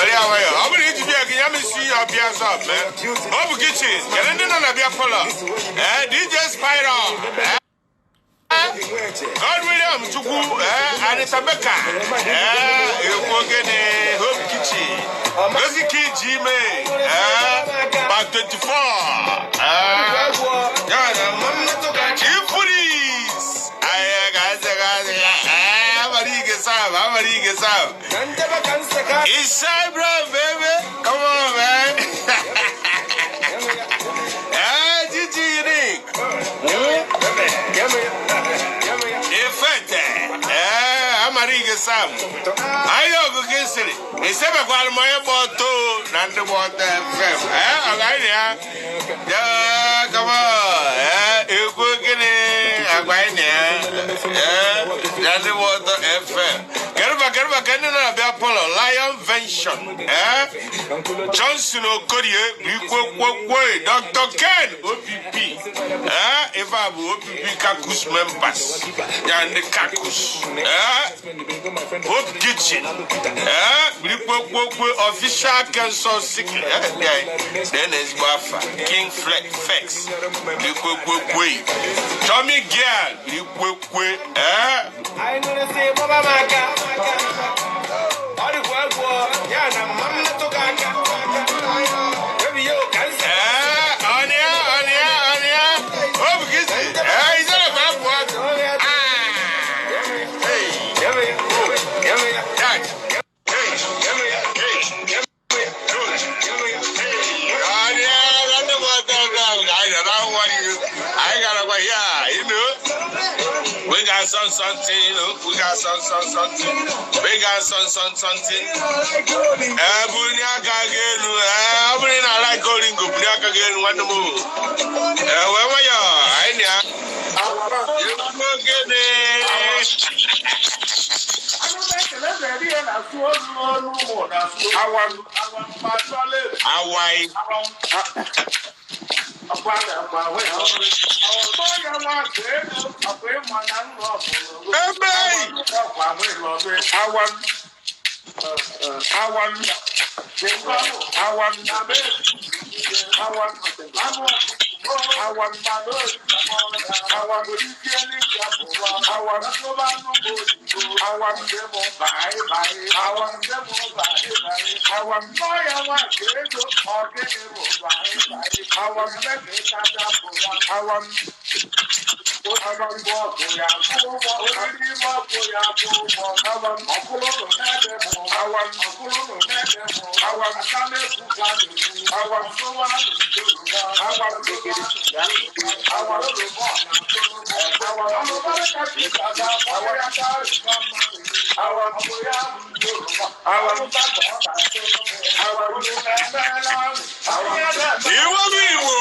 Were ya nwayọ. Ọ bụrụ iji bịa gị, ya mesi ya ọbịa ọzọ mee. Ọ bụ kitchen. Kedu ndị nọ na beer parlour? Ee, DJ Spiral. Ee. God William Chukwu, ee, Anita Beka, ee, ekwu ogene, Hope Kitchen, Gozi Kiji Ime, ee, Back 24, ee, ya na Chief Police, anyị ga-asị ga-asị ya, ee, amara ige sam, amara ige sam. It's bro, baby. Come on, man. Eh, Gigi Unique. Ifete. Eh, amara ige sam. Anyị ọgụgụ sịrị, isebekwara m onye gba ọtọ na ndị gba ọtọ FM. Eh, ọ ga-anyị ya. Yeah, come on. Eh, ekwu gịnị agwa anyị na ya. Eh, na ndị gba ọtọ FM. Kedu maka ndị nọ na beer parlour, Lion Vention. Eh, Johnson Okorie, Ikwekwekwe, Dr. Ken, OPP. Eh, ife a bụ OPP Caucus members. Ya ndị caucus. Eh, Hope Kitchen. Eh, Ikwekwekwe, Official Council Secret. Eh, dị na ezigbo afa. King Flex Fex. Ikwekwekwe. Tommy Girl, Ikwekwe. Eh, Anyị nụrụ sị gbaba m aka. Ọ dịkwa egwu ya na mma mmetụ gị aka. Baby yo, ka nsi. Eh, ọnịa, ọnịa, ọnịa. Hope Kitchen. Eh, ijele bụ abụ ọdụ. Ah. Hey. Jack. Hey. Hey. Good. Hey. Ọnịa, ndị bụ ọtọ ọtọ, anyị nọ n'akwụkwọ n'ihu. Anyị gara kwa ya. We got some something, you know. We got some something. We got some something. Ee, bulie aka gị elu. Ee, ọ bụrụ na ala oringo, bulie aka gị elu, nwanne m. Ee, wee nwayọọ, anyị na ya. Egwu ogene. Awam Awai. Ebe! Awam awam awam awam awam awam awam awam awam awam awam awam. Awam awam awam awam awam awam awam awam. Igbo bụ Igbo.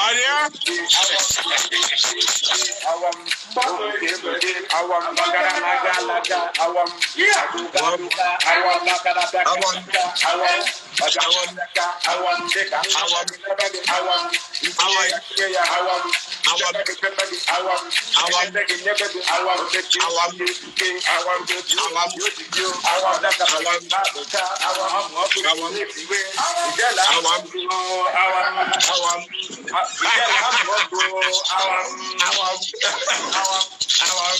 Ọrịa. Awam. Awam. Awam.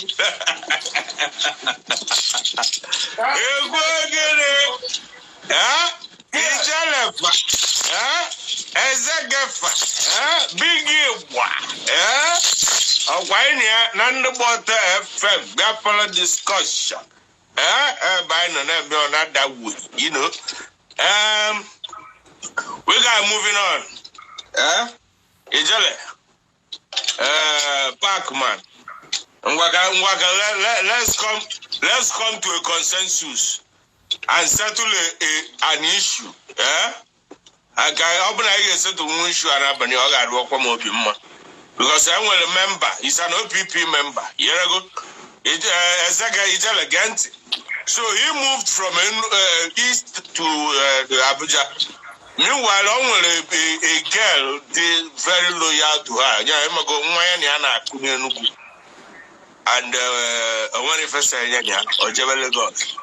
Egwu ogene. Eh? Ijelefa. Eh? Ezegefa. Eh? Big Igwa. Eh? Ọkwa anyị na ya na ndị gba ọtọ FM beer parlour discussion. Eh? Ebe anyị nọ na-eme ọ na-ada wu. We got moving on. Eh? Ijele. Eh, Parkman. Ngwaka, ngwaka, let's come to a consensus and settle an issue. Eh? Aka ọ bụrụ na anyị ga-esettle nwa issue a n'abalị, ọ ga-adịwakwa m obi mma. Because e nwere member, is an OPP member. Yerego. Ezeka Ijele, gee ntị. So he moved from east to Abuja. Meanwhile, o nwere a girl dị very loyal to her. Ya ịmago nwa ya na ya na-akụ n'Enugu. And o nwere ife sị ya ya o jebe Lagos.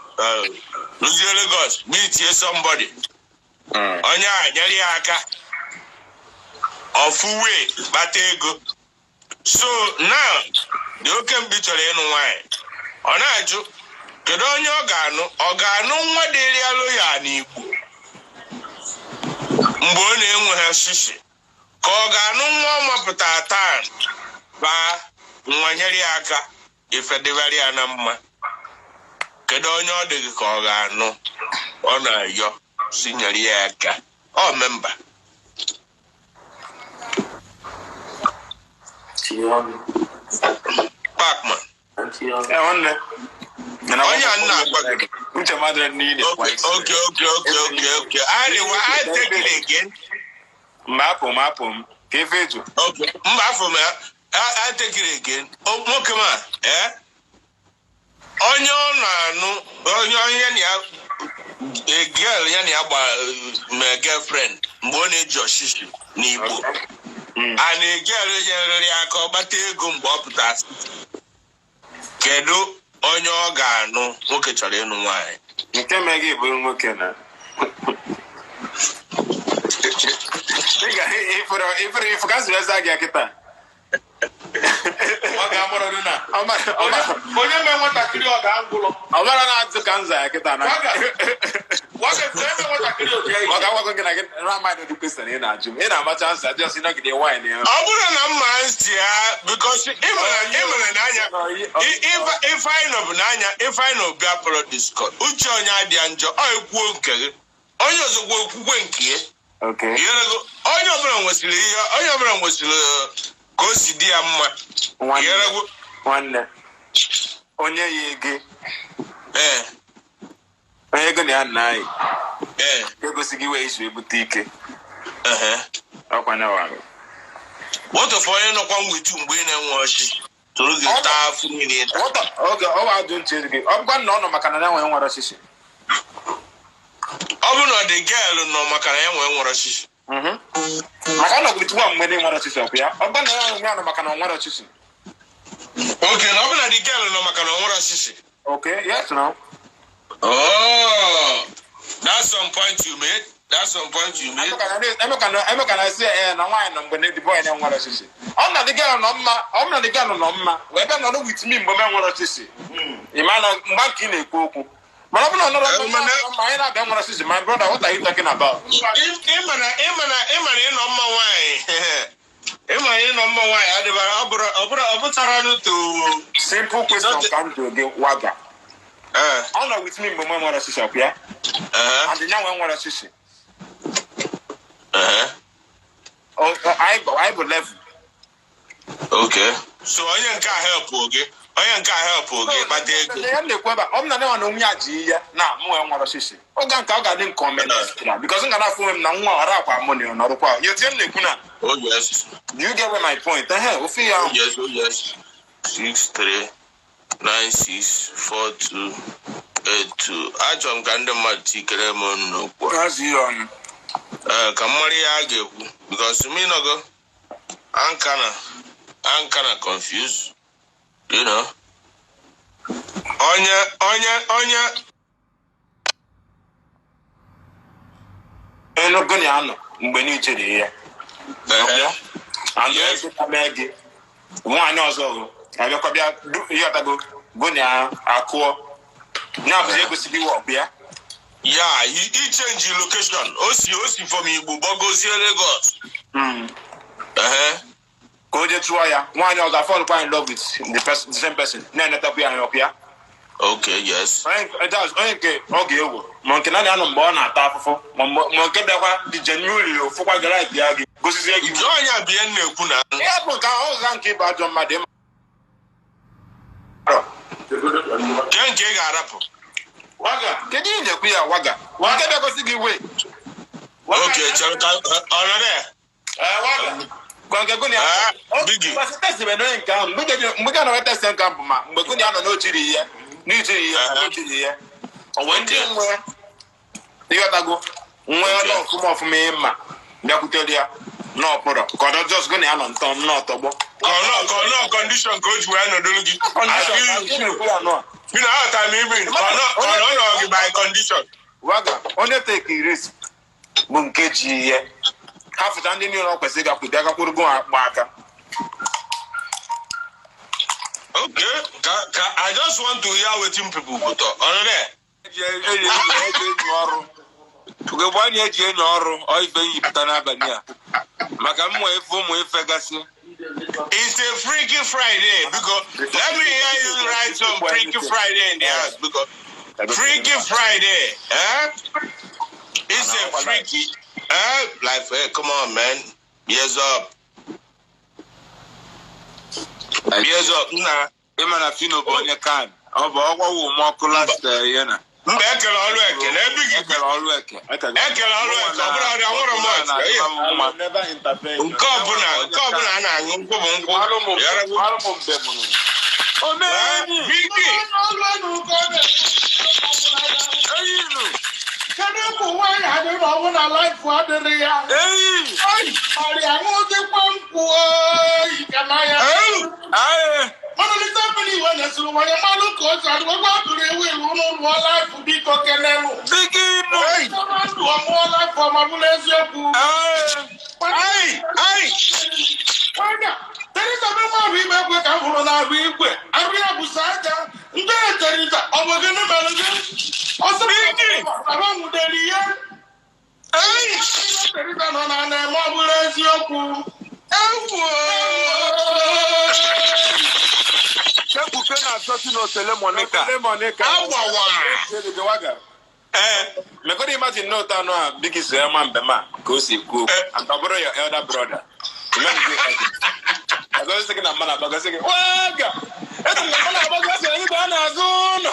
Ruzie Lagos, meetie somebody. Onye a nyere ya aka ofu wee kpata ego. So now the oke mbi chọrọ ịnụ nwaanyị, ọ na-ajụ kedu onye ọ ga-anụ. Ọ ga-anụ nwa dịrị ya loyal n'Igbo mgbe ọ na-enwe ha shishi, ka ọ ga-anụ nwa ọ mapụtara taa baa nwa nyere ya aka ife dịbara ya na mma. Kedu onye ọ dị gị ka ọ ga-anụ? Ọ na-ayọ si nyere ya aka. Ọ member. Tinye ọnụ. Parkman. Tinye ọnụ. Eh, nwanne. Onye a na-agwa gị. Uche mmadụ niile. Okay. I take it again. Mgbe apụ m apụ m ka efe eju. Okay. Mba, afọ m ya. I take it again. Nwoke m a, eh? Onye ọ na-anụ, onye na ya, a girl ya na ya gba ma girlfriend mgbe ọ na-eji ọchịchị n'Igbo. A na-girl nyere ya aka ọ gbata ego mgbe ọ pụtara. Kedu onye ọ ga-anụ? Nwoke chọrọ ịnụ nwaanyị. Nke mee gị bụrụ nwoke na. Ị ga ifuru ifu ka siri eza gị kịta. Ọ ga-amụrụ na Ọmara onye mee nwatakịrị ọ ga-angụlọ. Ọmara na-ajụ ka nza ya kịta na. Waga eme nwatakịrị otu ya. Ọ ga-agwago gị na gị na-amaghị ụdị question ị na-ajụ m. Ị na-amacha nsa just ịnọgide wine ya. Ọ bụrụ na mma ntị ya, because ịmara n'anya ife anyị nọ bụ n'anya ife anyị nọ bịa pụrụ Discord. Uche onye adịa njọ, ọ ekwuo nke gị, onye ọzọ kwuo okwukwe nke ya. Okay. Iherego, onye ọbụla nwesịrị ihe onye ọbụla nwesịrị ka o si dị ya mma. Nwanne. Iherego. Nwanne. Onye yi gị, onye ego na ya nna anyị egosi gị wee izu ebute ike. Ọkwa na warụ. What of onye nọkwa with mgbe ị na-enwe ọchị tụrụ gị taa afụ mmiri ịta? Oge ọ wa ajụ ntị gị. Ọ bụkwa na ọ nọ maka na ya nwere ọchịchị. Ọ bụrụ na ọ dị girl nọ maka na ya nwere ọchịchị. Maka ọ nọgide tupu mgbe na-enwere ọchịchị ọkụ ya. Ọ bụkwa na ya nwe nọ maka na ọ nwere ọchịchị. Oke na ọ bụrụ na dị girl nọ maka na ọ nwere ọchịchị. Okay, yes no. Oh, that's some point you made. That's some point you made. Emeka na esi na nwaanyị nọ mgbe the boy na-enwere ọchịchị. Ọ na the girl nọ mma, ọ na the girl nọ mma, wee bịa nọrọ with me mgbe m enwere ọchịchị. Ị ma na mgbe nke ị na-ekwu okwu. Mana ọ bụrụ na ọ nọrọ Eh, mana- mma, anyị na-abịa nwere ọchịchị, my brother, what are you talking about? Ịma na ịnọ mma nwaanyị. Ịma na ịnọ mma nwaanyị adịbara ọ bụrụ ọ bụrụ ọ bụtara n'otu. Simple question ka m jụrụ gị, waga. Ọ nọ with me mgbe m enwere ọchịchị ọkụ ya. And ya nwee nwere ọchịchị. Anyị bụ level. Okay. So onye nke a help gị. Onye nke a help gị kpata ego. Ya na-ekwu ebe a, ọ bụ na nwa na onwe ya ji ihe na mụ nwee nwere ọchịchị. Oge nke ọ ga-adị nke omen because m ga na-afụ onwe m na nwa ọra akwa mụ na ọ nọrụkwa. Ya tie m na-ekwu na Oh yes. do you get where my point? Ehe, ofe ya Oh ahụ. yes, oh yes. 63964282. Achọrọ m ka ndị mmadụ tikere m n'okwu a. Azụ ihe ọnụ. Ee, ka m mara ihe a ga-ekwu because me nogo I'm kinda confused. Onye Onye gị na anọ mgbe n'ichere ihe. Ehe. And Yes. onye ka mee gị nwaanyị ọzọ bụ abịakwa bịa ịghọtago gụ na akụọ. Ya bụzi egosi gị wọkụ ya. Ya i change location, o si from Igbo gbagozie Lagos. Ehe. Ka o jee chụọ ya nwaanyị ọzọ afọlụkwa in love with the person, the same person na-enetakwa ya anya ọkụ ya. Okay, yes. Onye nke ọ ga-ewo ma nke naanị anọ mgbe ọ na-ata afụfụ ma nke bịakwa dị genuinely ofụkwa gara bịa gị gosizie gị. Nke onye a bụ ihe m na-ekwu na Ihe bụ nke ahụ ụzọ nke ịbụ ajọ mmadụ ịma. Nke ị ga-arapụ. Waga. Kedu ihe ị na-ekwu ya, waga? Nke bịa gosi gị wee. Okay, chere ka ọ nọ there. Eh, waga. Ka nke gụnị Ah, Biggie. Test bụ onye nke ahụ mgbe ga anọ test nke ahụ bụ ma mgbe gụnị anọ n'ojiri ihe n'ijiri ihe n'ojiri ihe o wee ndị nwe ịghọtago nwe ọnụ ọfụma ọfụma ịma bịakwutere ya n'ọpụrụ ka ọ dọjọs gụnị anọ ntọ n'ọtọgbọ. Ka ọ nọ condition ka o ji wee nọdụrụ gị. I feel you. Na-ekwu ya nọ. You know how time even ka ọ nọ gị by condition. Waga, onye take risk bụ nke ji ihe ha fụta ndị niile ọ kwesịrị ịgakwute agakwurugo ha akpa aka. Okay, ka I just want to hear wetin people go talk. Ọ nọ there? Eji enyo ọrụ, ugegbe anyị eji enyo ọrụ ọ ife nyipụta n'abalị a maka mmụ efe ụmụ ife gasị. It's a Freaky Friday because let me hear you write some Freaky Friday in the house because Freaky Friday, eh? It's a freaky, eh? Like, hey, come on, man. Ears up. Ears up. Nah. Ịma na Fino bụ onye kan ọ bụ ọgwọwụ m ọkụ last year na Mba, ekele ọlụ eke na ebighị. Ekele ọlụ eke. Ekele ọlụ eke, ọ bụrụ ọrịa nwụrụ m. I will never interfere. Nke ọbụla a na-aṅụ, nkwụ bụ nkwụ. Omenyi. Bigi. Eyinu. Kedu ụmụ nwaanyị adịrị ọnwụ na life adịrị ya? Eyi. Ọrịa ṅụdịkwa nkwụ oyi ka na ya. Aye. Manalite mmiri iwe nyesịrị nwanyị mmanụ ka o si adịgbagwa atụrụ ewu iwu n'ụlọ life, biko kenelụ. Biginu. Ọrụ ndụ ọmụọ life ọma bụrụ eziokwu. Aye. Ai, ai. Nwanyị Teresa bụ nwa ahụ ime ekwe ka m hụrụ n'ahụ igwe arụ ya bụ sa aja ndị Teresa, ọ bụ gịnị mere gị? Ọsọ ha nwudere ihe. Teresa nọ na na-eme, ọ bụrụ eziokwu. Ewu. Ebuka na-achọsi n'otele Monica. Otele Monica. Agbawa. Waga. Ee. Megodi imagine note anụ a Biggie si ema mbem a ka o si ekwu okwu. And ọ bụrụ your elder brother. Agọzi gị na mma na-agbagọzi gị. Waga! Eti na mma na-agbagọzi anyị bụ a na-azụ ụlọ.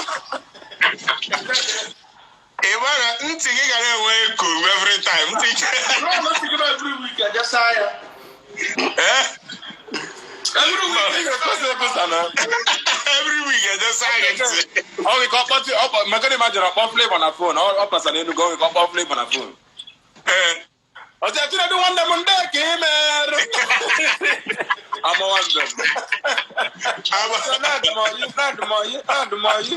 Ị mara ntị gị ga na-enwe echo every time. Ntị gị. Every week ejesa ya. Eh? Every week ị ga-ekosa ekosa na. Every week ejesa gị ntị. Ọ nwere ka ọ kpọtụ ọ kpọ megodi imagine ọ kpọ Flavour na phone, ọ pasa n'Enugu, ọ nwere ka ọ kpọ Flavour na phone. Ee. Ọsị Chinedu nwanne m, ndị ka ị mere. Amawa mbem. Na-adụmọyị, na-adụmọyị, na-adụmọyị.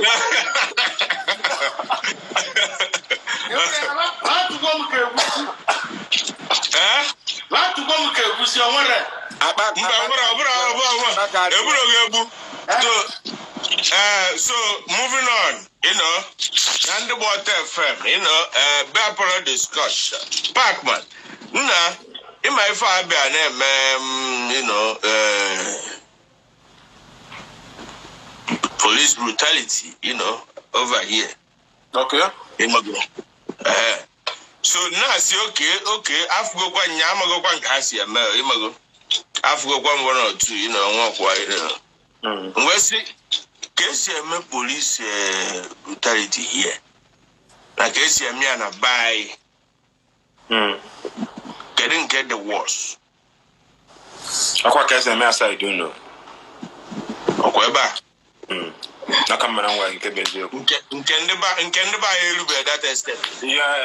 Latụgwo m ka egwusi. Eh? Latụgwo m ka egwusi o nwere. Akpa. Mba, ọbụrụ ọbụrụ ọbụrụ eburu gị egbu. So moving on, na ndị gba ọtọ FM, bịa discussion. Parkman, nna, ịma ife a bịa na-eme, police brutality, over here. Okay. Ịmago. So na-asị oke afụgokwa nya amagokwa nke ha si eme, ịmago. Afụgokwa m one or two, nwakwa. Mgbe sị ka esi eme police brutality here na ka esi eme ya na be anyị, kedu nke the worst? Akwa ka esi eme aside unu. Ọkwa ebe a. N'aka mara nwa nke bụ eziokwu. Nke ndị be anyị erubeghị that extent.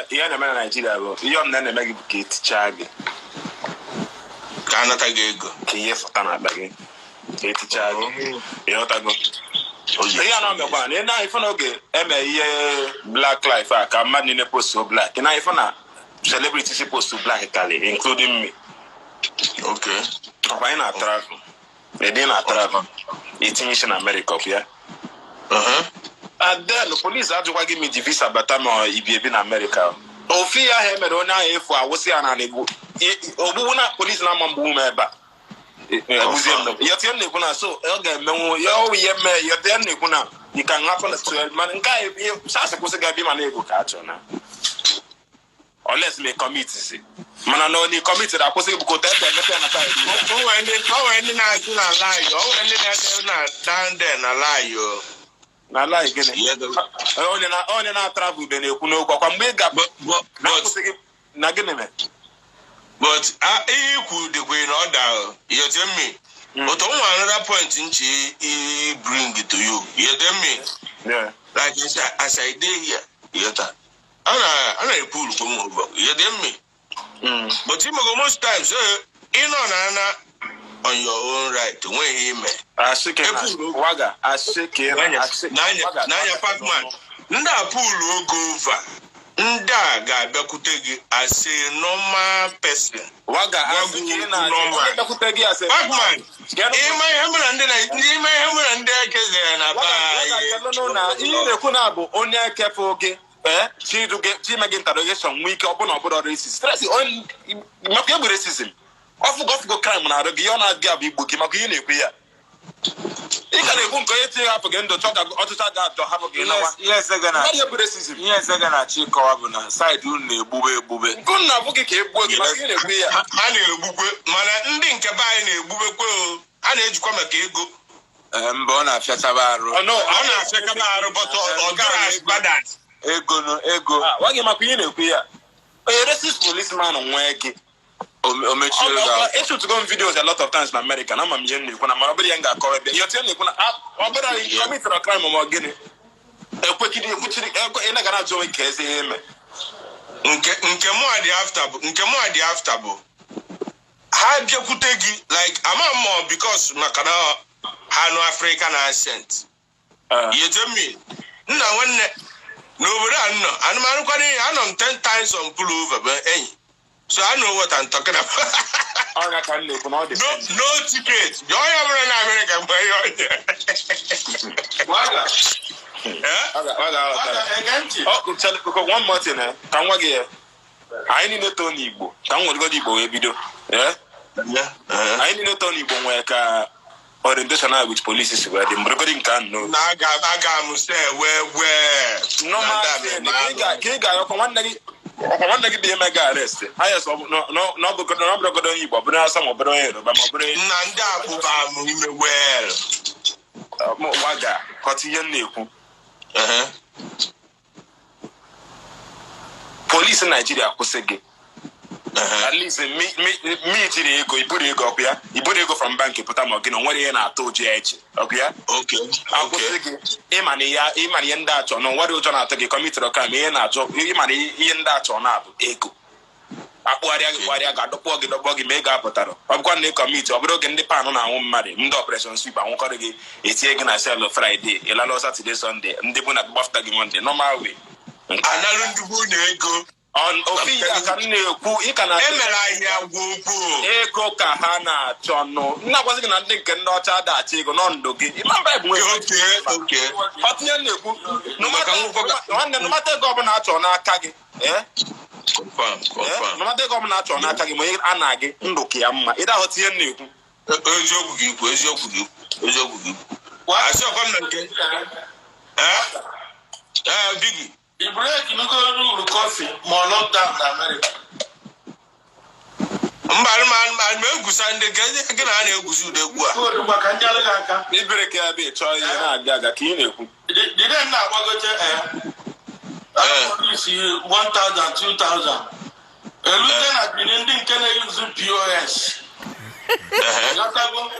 Ihe na-eme na Naịjirịa bụ ihe ọbụla na-eme gị bụ ka etichaa gị. Ka anata gị ego. Ka ihe fụta n'akpa gị, ka etichaa gị. Ịghọtago? Ihe a na mekwa na ị na-ife n'oge eme ihe Black Life a ka mmadụ niile post black. Ị na-ife na celebrity si post black kali, including me. Ọkwa anyị na-travel, ede na travel, itinye isi na America ọkwa ya. And then police ajụkwa gị ma iji visa bata ma ibi ebi na America. Ofu ihe ahụ emere onye ahụ efu awụsị ya n'ala egbu ogbugbu na police na-ama mgbu m ebe a egbuzie m. Ya tie m na-ekwu na so ọ ga-emenwu ya ọwụ ihe mee ya tie m na-ekwu na you can happen to mana nke a sasị kwụsị gị abịa mana ego ka a chọrọ na unless me commit si mana na onye commit na-akwụsị gị bụ ka otu esi emepe ya na side. O nwere ndị na-asị na lie, o nwere ndị na-ede na down there na lie o. Na lie gịnị? Onye na-atravel be na-ekwu n'okwu ọkwa mgbe ị ga But na-akwụsị gị na gịnị mere? But ihe ikwu dịkwa na ọ da, you tell me. But o nwere another point nchi i bring to you, you tell me. Like as I dey here, you ghọta, a na-ekwu urukwu m ụbọ, you tell me. But imego most times, ị nọ na On your own right, onweghị ime. Asị ka ị na- Ekwuru. Waga, asị ka ị na- asị- N'anya Waga, n'anya Pacman, ndị a pụrụ oge over, ndị a ga-abịakwute gị as a normal person. Waga, asị ka ị na- Normal. onye bịakwute gị asị- Pacman, ịma ihe mụ na ndị na ndị ịma ihe mụ na ndị ekezere na be Waga, waga, anyị. kelụnụ na ihe ị na-ekwu na bụ onye ekefụ gị, ee, chi ime gị interrogation nwee ike ọ bụ na ọ bụrụ racist. Stress, maka egbu racism. Ọfụgo crime na-arụ gị, ihe ọ na-adị abụ igbu gị maka ihe ị na-ekwu ya. Ị ka na-ekwu nke onye tinye hapụ gị ndụ chọ ka ọchịchị ga-achọ hapụ gị nawa. Ihe eze ga na Mmadụ egbu racism. ihe eze ga na-achọ ịkọwa bụ na side unu na-egbube egbube. Nkụ nna abụ gị ka e gbuo gị maka ihe ị na-ekwu ya. Ha na-egbukwe, mana ndị nke be anyị na-egbubekwe o. A na-ejikwa maka ego. Ee, mba, ọ na-afịachaba arụ. Oh, no, Ọ na-afịakaba arụ, but ọ dịrọ as bad as. Ego nụ ego. Ah, nwa gị makwa ihe ị na-ekwu ya. Onye racist policeman nwee gị. O mechie gị ahụ. Eshootgo m videos a lot of times na America na ama m ihe m na-ekwu na mana ọ bụrụ ihe m ga-akọwa ebe ihe otu m na-ekwu na ọ bụrụ na committed crime ma ọ gịnị ekwechiri ekwuchiri ekwe ị na-aga na-ajụ onwe ka ezi ihe eme. Nke mụ a dị after bụ nke mụ a dị after bụ ha bịakwute gị like ama m ma because maka na ha nụ African accent. Yetemi nna nwanne n'obodo a nọ anụmanụ kwado ihe anọ m 10 times on pull over bụ enyi, so I know what I'm talking about. Ọnya ka m na-ekwu na ọ dị. No, no ticket. Onye ọbụla na Amerịka mgbe ihe onye. Waga. Eh? Ọ ga-aghọta. Waga, ege ntị. Ọ chere, one more thing, eh, ka m gwa gị ya. Anyị niile too n'Igbo, ka m weregodo Igbo wee bido. Eh? Anyị niile too n'Igbo nwee ka orientation ahụ with police si wee dị mberede nke ahụ n'oge. Na aga m sị wee wee. Normal thing, ka ị ga-arịọkwa nwanne gị, ọkwa nwanne gị bụ ihe mega arrest. Ha yes, ọ bụ na ọ bụrụgodo onye Igbo, ọ bụrụ Hausa, ma ọ bụrụ onye Yoruba, ma ọ bụrụ onye Na ndị akpụba m ime well. Waga, kọta ihe m na-ekwu. Polisi Naijiria kwụsị gị. At least mi jiri ego, iburu ego ọkụ ya, iburu ego from bank pụta ma ọ gị na o nwere ihe na-atụ ụjọ ya eche ọkụ ya. Akwụsị gị, ịma na ihe ndị achọ na onwere ụjọ na-atụ gị committed crime, ihe na-achọ ịma na ihe ndị achọ na-abụ ego. Akpụgharịa gị kpụgharịa gị, adọkpụọ gị dọkpụọ gị ma ego apụtara. Ọ bụkwa na ị commit, ọ bụrụ oge ndị panụ na-anwụ mmadụ, ndị operation sweep anwụkọrọ gị, etinye gị na cell Friday, ịlalụ Saturday, Sunday, ndị bụ na gbafụta gị Monday, normal way. Analụ ndị bụ na ego. Ofe ihe a ka m na-ekwu, ị ka na Emere anyị agwa ukwu. Ego ka ha na-achọ nụ. Nna gwazi gị na ndị nke ndị ọcha dachi ego nọ ndụ gị. Ịma mba bụ nwere. Ọtụnye na-ekwu. Nwanne, nụmata ego ọbụla achọ n'aka gị. Confirm, confirm. Nụmata ego ọbụla achọ n'aka gị ma onye a na gị ndụ ka ya mma. Ịda aghọta ihe m na-ekwu. Eziokwu gị ikwu, eziokwu gị ikwu, eziokwu gị ikwu. Asị ọkwa m na nke. Biggie. I break nugo rule coffee ma ọ lockdown na America. Mba, ma egwusa ndị gị na ha na-egwusi ụdị egwu a. Koodu gwa ka ndị alụ gị aka. Ibere ka ya bụ ịchọ ihe na-abịa aga ka ị na-ekwu. Dide m na-agbagote polisi 1000, 2000. Elute na biri ndị nke na-eyuzu POS. Ghọtago?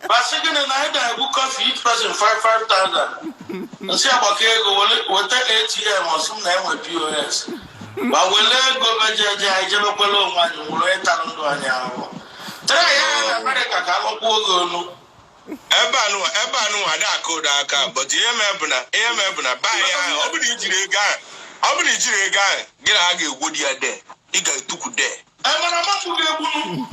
Basị gịnị na anyị na-egwu coffee each person 5,000. Nsị agbakọ ego weta ATM ọsị m na enwe POS. Ma wele ego mejeje anyị jebekwela onwe anyị nwụrụ onye tara ndụ anyị ahụhụ. Tere ya na Amerịka ka alụkwuo oge onu. Ebe anụnwa ada akụ ụdọ aka, but ihe mee bụ na be anyị ahụ, ọ bụrụ ijiri ego ahụ, ọ bụrụ ijiri ego ahụ, gị na ha ga-egwu di ya de, ị ga-etukwu de. Emere mmadụ ga-egbunu.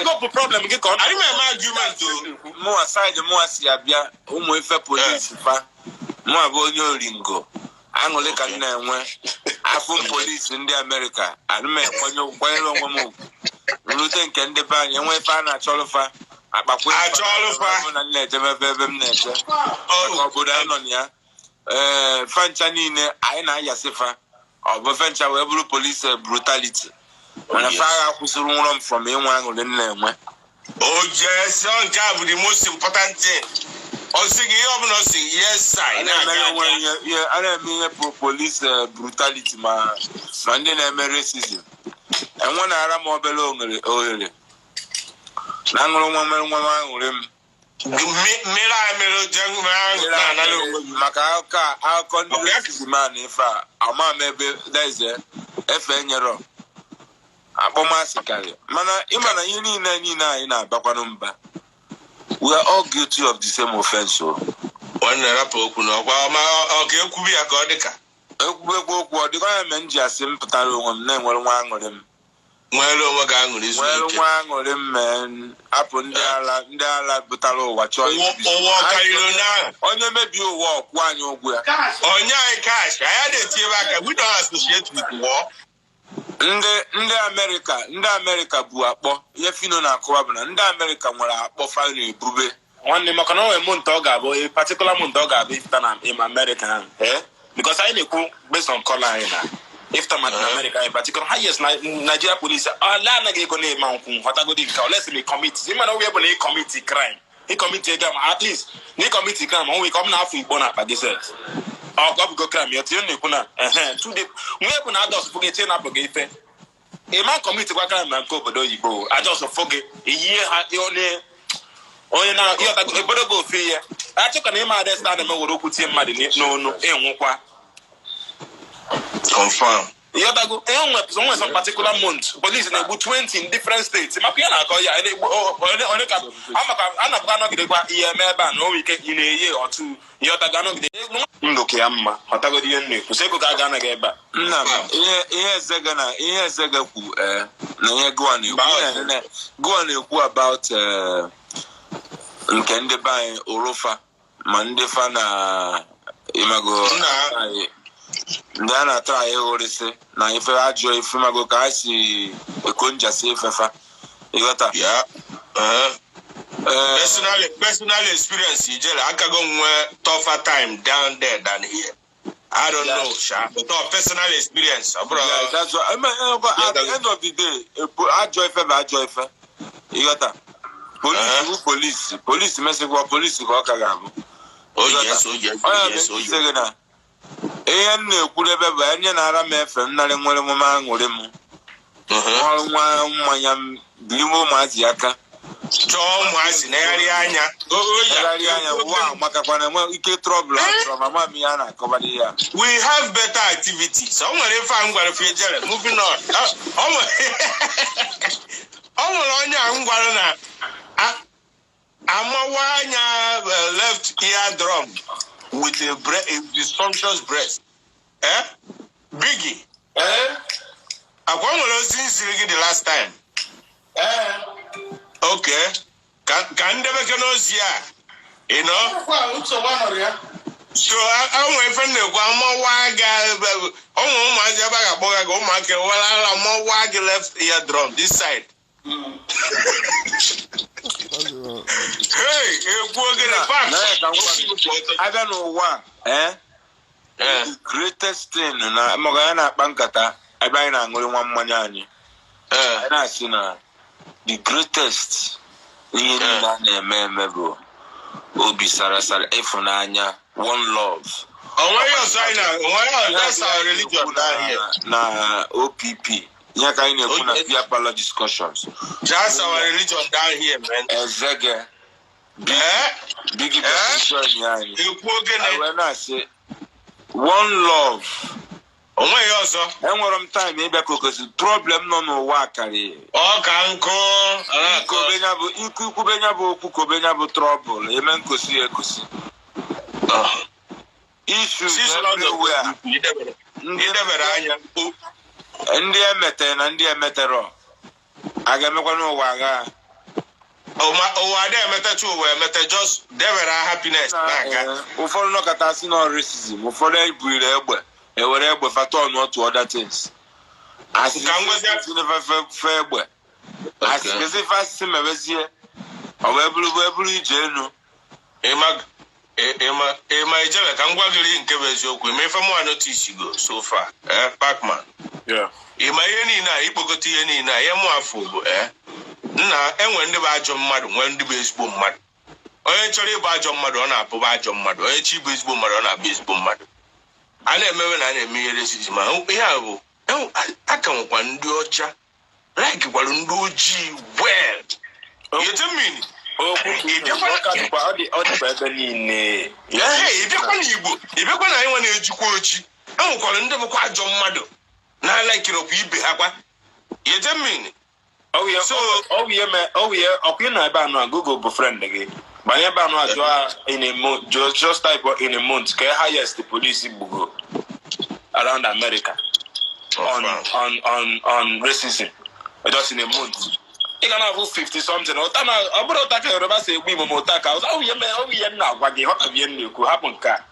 Ego bụ problem gị ka ọ Adị m eme argument o. Mụnwa side mụnwa si abịa ụmụ ife polisi fa. Mụnwa bụ onye oringo. Aṅụrị ka m na-enwe. Afụ m polisi ndị Amerịka, ana m ekwanyere onwe m ugwu. Nrute nke ndị be anyị, enwe ife a na-achọlụ fa. Akpakwa Achọlụ fa. Na m na-ejebe ebe m na-eje. Maka obodo anyị nọ na ya. Ee, fancha niile anyị na-ayasị fa. Ọ bụ fancha wee bụrụ polisi brutality. Mana fa agha kwụsịrị nwụrọ m from inwe aṅụrị m na-enwe. Oh yes, nke a bụ the most important thing. Ọ sị gị ihe ọbụla ọ sị yes sir. A na-eme ihe police brutality ma ndị na-eme racism. Enwe na-ara m obere ohere. Na aṅụrụ nwa mere nwa m aṅụrị m. Mmiri a mere na-anara onwe gị. Maka akụkọ ndị racism a na ife a, ama m ebe deze efe nyerọ. Akpọmasị karịa, mana ịma na ihe niile anyị na-abakwanụ mba, we are all guilty of the same offense o. Nwanne, rapụ okwu na ọkwa ma ọ ka ekwubi ya ka ọ dị ka Ekwubekwa okwu, ọ dịkwa ya mee m ji asị m pụtara onwe m na-enwere nwa aṅụrị m. Nwere onwe gị aṅụrị izu Nwere ike. nwa aṅụrị m mee apụ ndị ala, ndị ala bụtara ụwa chọọ Ụwa imebi. ụwa ọkarịrị onye ahụ. Onye mebie ụwa, ọkwụ anyị ụgwọ ya. Onye anyị cash, anyị na-eti ebe aka. We don't associate with war. Ndị Amerịka, ndị Amerịka bụ akpọ ihe Fino na-akọwa bụ na ndị Amerịka nwere akpọ fa na-ebube. Nwanne, maka na o nwere month ọ ga-abụ, a particular month ọ ga-abụ ifta na in America ahụ, eh, because anyị na-ekwu based on color anyị na ifta ma na America in particular ha, yes, na Nigeria police ala anaghị ego na-eme nkwụ ghọtagodi nke unless ị commit. Ị mana onwe bụ na ị commit crime, ị commit ego ma at least na ị commit crime, onwe ka ọ bụ na afọ Igbo na-akpa gị sef, ọ bụgo crime ya tinye na-ekwu na ehe tude nwe bụ na adọs fụ gị tie na-apụ gị ife. Ị ma commit kwa crime na nke obodo oyibo, ajọs fụ gị eyie ha onye onye na ịghọtago ebodo gị ofe ihe achọka na ịma adesta na were okwu tie mmadụ n'onu ịnwụkwa. Confirm. Ịghọtago enwe onwe some particular month police na-egbu 20 in different states maka ya na-akọ ya na-egbu onye ka amaka a na-apụta anọgidekwa ihe eme ebe a na onwe ike ị na-eyi otu ịghọtago anọgide ndụ ka ya mma. Ghọtagodi ihe m na-ekwu, so ego ga-aga anaghị ebe a. Nna m, ihe Ezege na ihe Ezege kwu, na ihe gụwa na-ekwu, gụwa na-ekwu about nke ndị be anyị orofa ma ndị fa na ịmago Nna. anyị, ndị a na-atara anyị ghụrịsị na ife ajọ ife mago ka ha si eko njasi ifefa, ịghọta? Ya. Ee. Personal experience, ijele akago nwe tougher time down there than here. I don't know, sha. But all personal experience. Ọ bụrụ Yeah, that's why. I mean, at the end of the day, ajọ ife bụ ajọ ife, ịghọta? Polisi bụ polisi, polisi mesịkwa polisi ka ọ ka ga-abụ. Oh yes, oh yes, oh Onye yes, oh yes. gị na ihe m na-ekwudebe bụ enye na-ara m efe m narị nwere m aṅụrị m ọrụ nwa mmanya m biri m ụmụazị aka. Chọọ ụmụazị negharị anya. Oh, yeah. Negharị anya ụwa amakakwana enwe ike trouble achọrọ ma ma m ihe a na-akọbara ihe a. We have better activities. O nwere ife a m gwara Ijele, moving on. O nwere onye a m gwara na amawa anya left ear drum with a dysfunctious breast. Eh? Biggie. Eh? Akwa o nwere ozi nsiri gị the last time. Eh. Okay. Ka ndebeke n'ozi a. You know? Kwa nsogbu anọrọ ya. So anwe ife m na-ekwu, amawa gị ọnwe ụmụazị ebe a ga-akpọga gị ụmụaka were ala mawa gị left ear drum this side. Hey, ekwu ogene park. Na ya ka m gwa gị, abịa n'ụwa a, the greatest thing na maka ya na-akpa nkata ebe anyị na-aṅụrị nwa mmanya anyị, anyị na-asị na the greatest ihe niile a na-eme eme bụ obi sara sara, ịfụnanya, one love. Onweghị ọzọ anyị na onweghị ọzọ, that's our religion down here. Na OPP ihe ka anyị na-ekwu na Okay. beer parlour discussions. That's our religion down here, man. Ezege. Biggie. Eh? Join anyị. Ekwu ogene. Anyị wee na-asị one love. Onweghị ọzọ. Enwere m time ịbịa ka okosi problem nọ n'ụwa karịrị. Ọ ka nkụ. Ikobe ya bụ ikwu ikwube ya bụ okwu kobe ya bụ trouble eme nkosi ya ekosi issues everywhere. Idebere anya. Ndị emetere na ndị emeterọ a ga-emekwa n'ụwa agha. Ụwa ada emetacha, ụwa emeta, just debere happiness na-aga. Ee, ụfọdụ nọkọta sị na racism, ụfọdụ ebiri egbe ewere egbe fatọn otu other things. Asị Ka m gwazie- si na fe egbe asị kezi ife asịsị mebezie ọ wee bụrụ ije enu. Ịma ịma ịma ijele, ka m gwa gị nke bụ eziokwu. Ịma ife mụ notice go so far, Pacman? Yeah. Ịma ihe niile a ikpokọta, ihe niile a ihe mụ afọ bụ nna enwe ndị bụ ajọ mmadụ, nwee ndị bụ ezigbo mmadụ. Onye chọrọ ịbụ ajọ mmadụ, ọ na-abụba ajọ mmadụ. Onye chọ ịbụ ezigbo mmadụ, ọ na-abụ ezigbo mmadụ. A na-emewe na a na-eme ihe racism ma ihe a bụ a ka nwekwa ndị ọcha like kwara ndị ojii. Well, you tell me. Okwu ọ dịkwa ebe niile. Ee, ịbịakwa n'Igbo, ịbịakwa na anyị nwa na-ejikwa oji, enwekwara ndị bụkwa ajọ mmadụ na-alaikirọkwa ibe ha kwa. Yeje mmiri. So- Ọwụ ọkwa ị nọ ebe anụ a, Google bụ friend gị. Banye ebe anụ a, jụọ in a month, just type in a month ka highest the police gbugo around America on racism, just in a month. Ị ga na-ahụ 50 something. Ụta na ọ bụrụ ụta ka Yoruba si egbu Igbo, ma ụta ka ọ ihe ọ bụ ihe m na-agwa gị. Ghọta ihe m na-ekwu. Hapụ nke a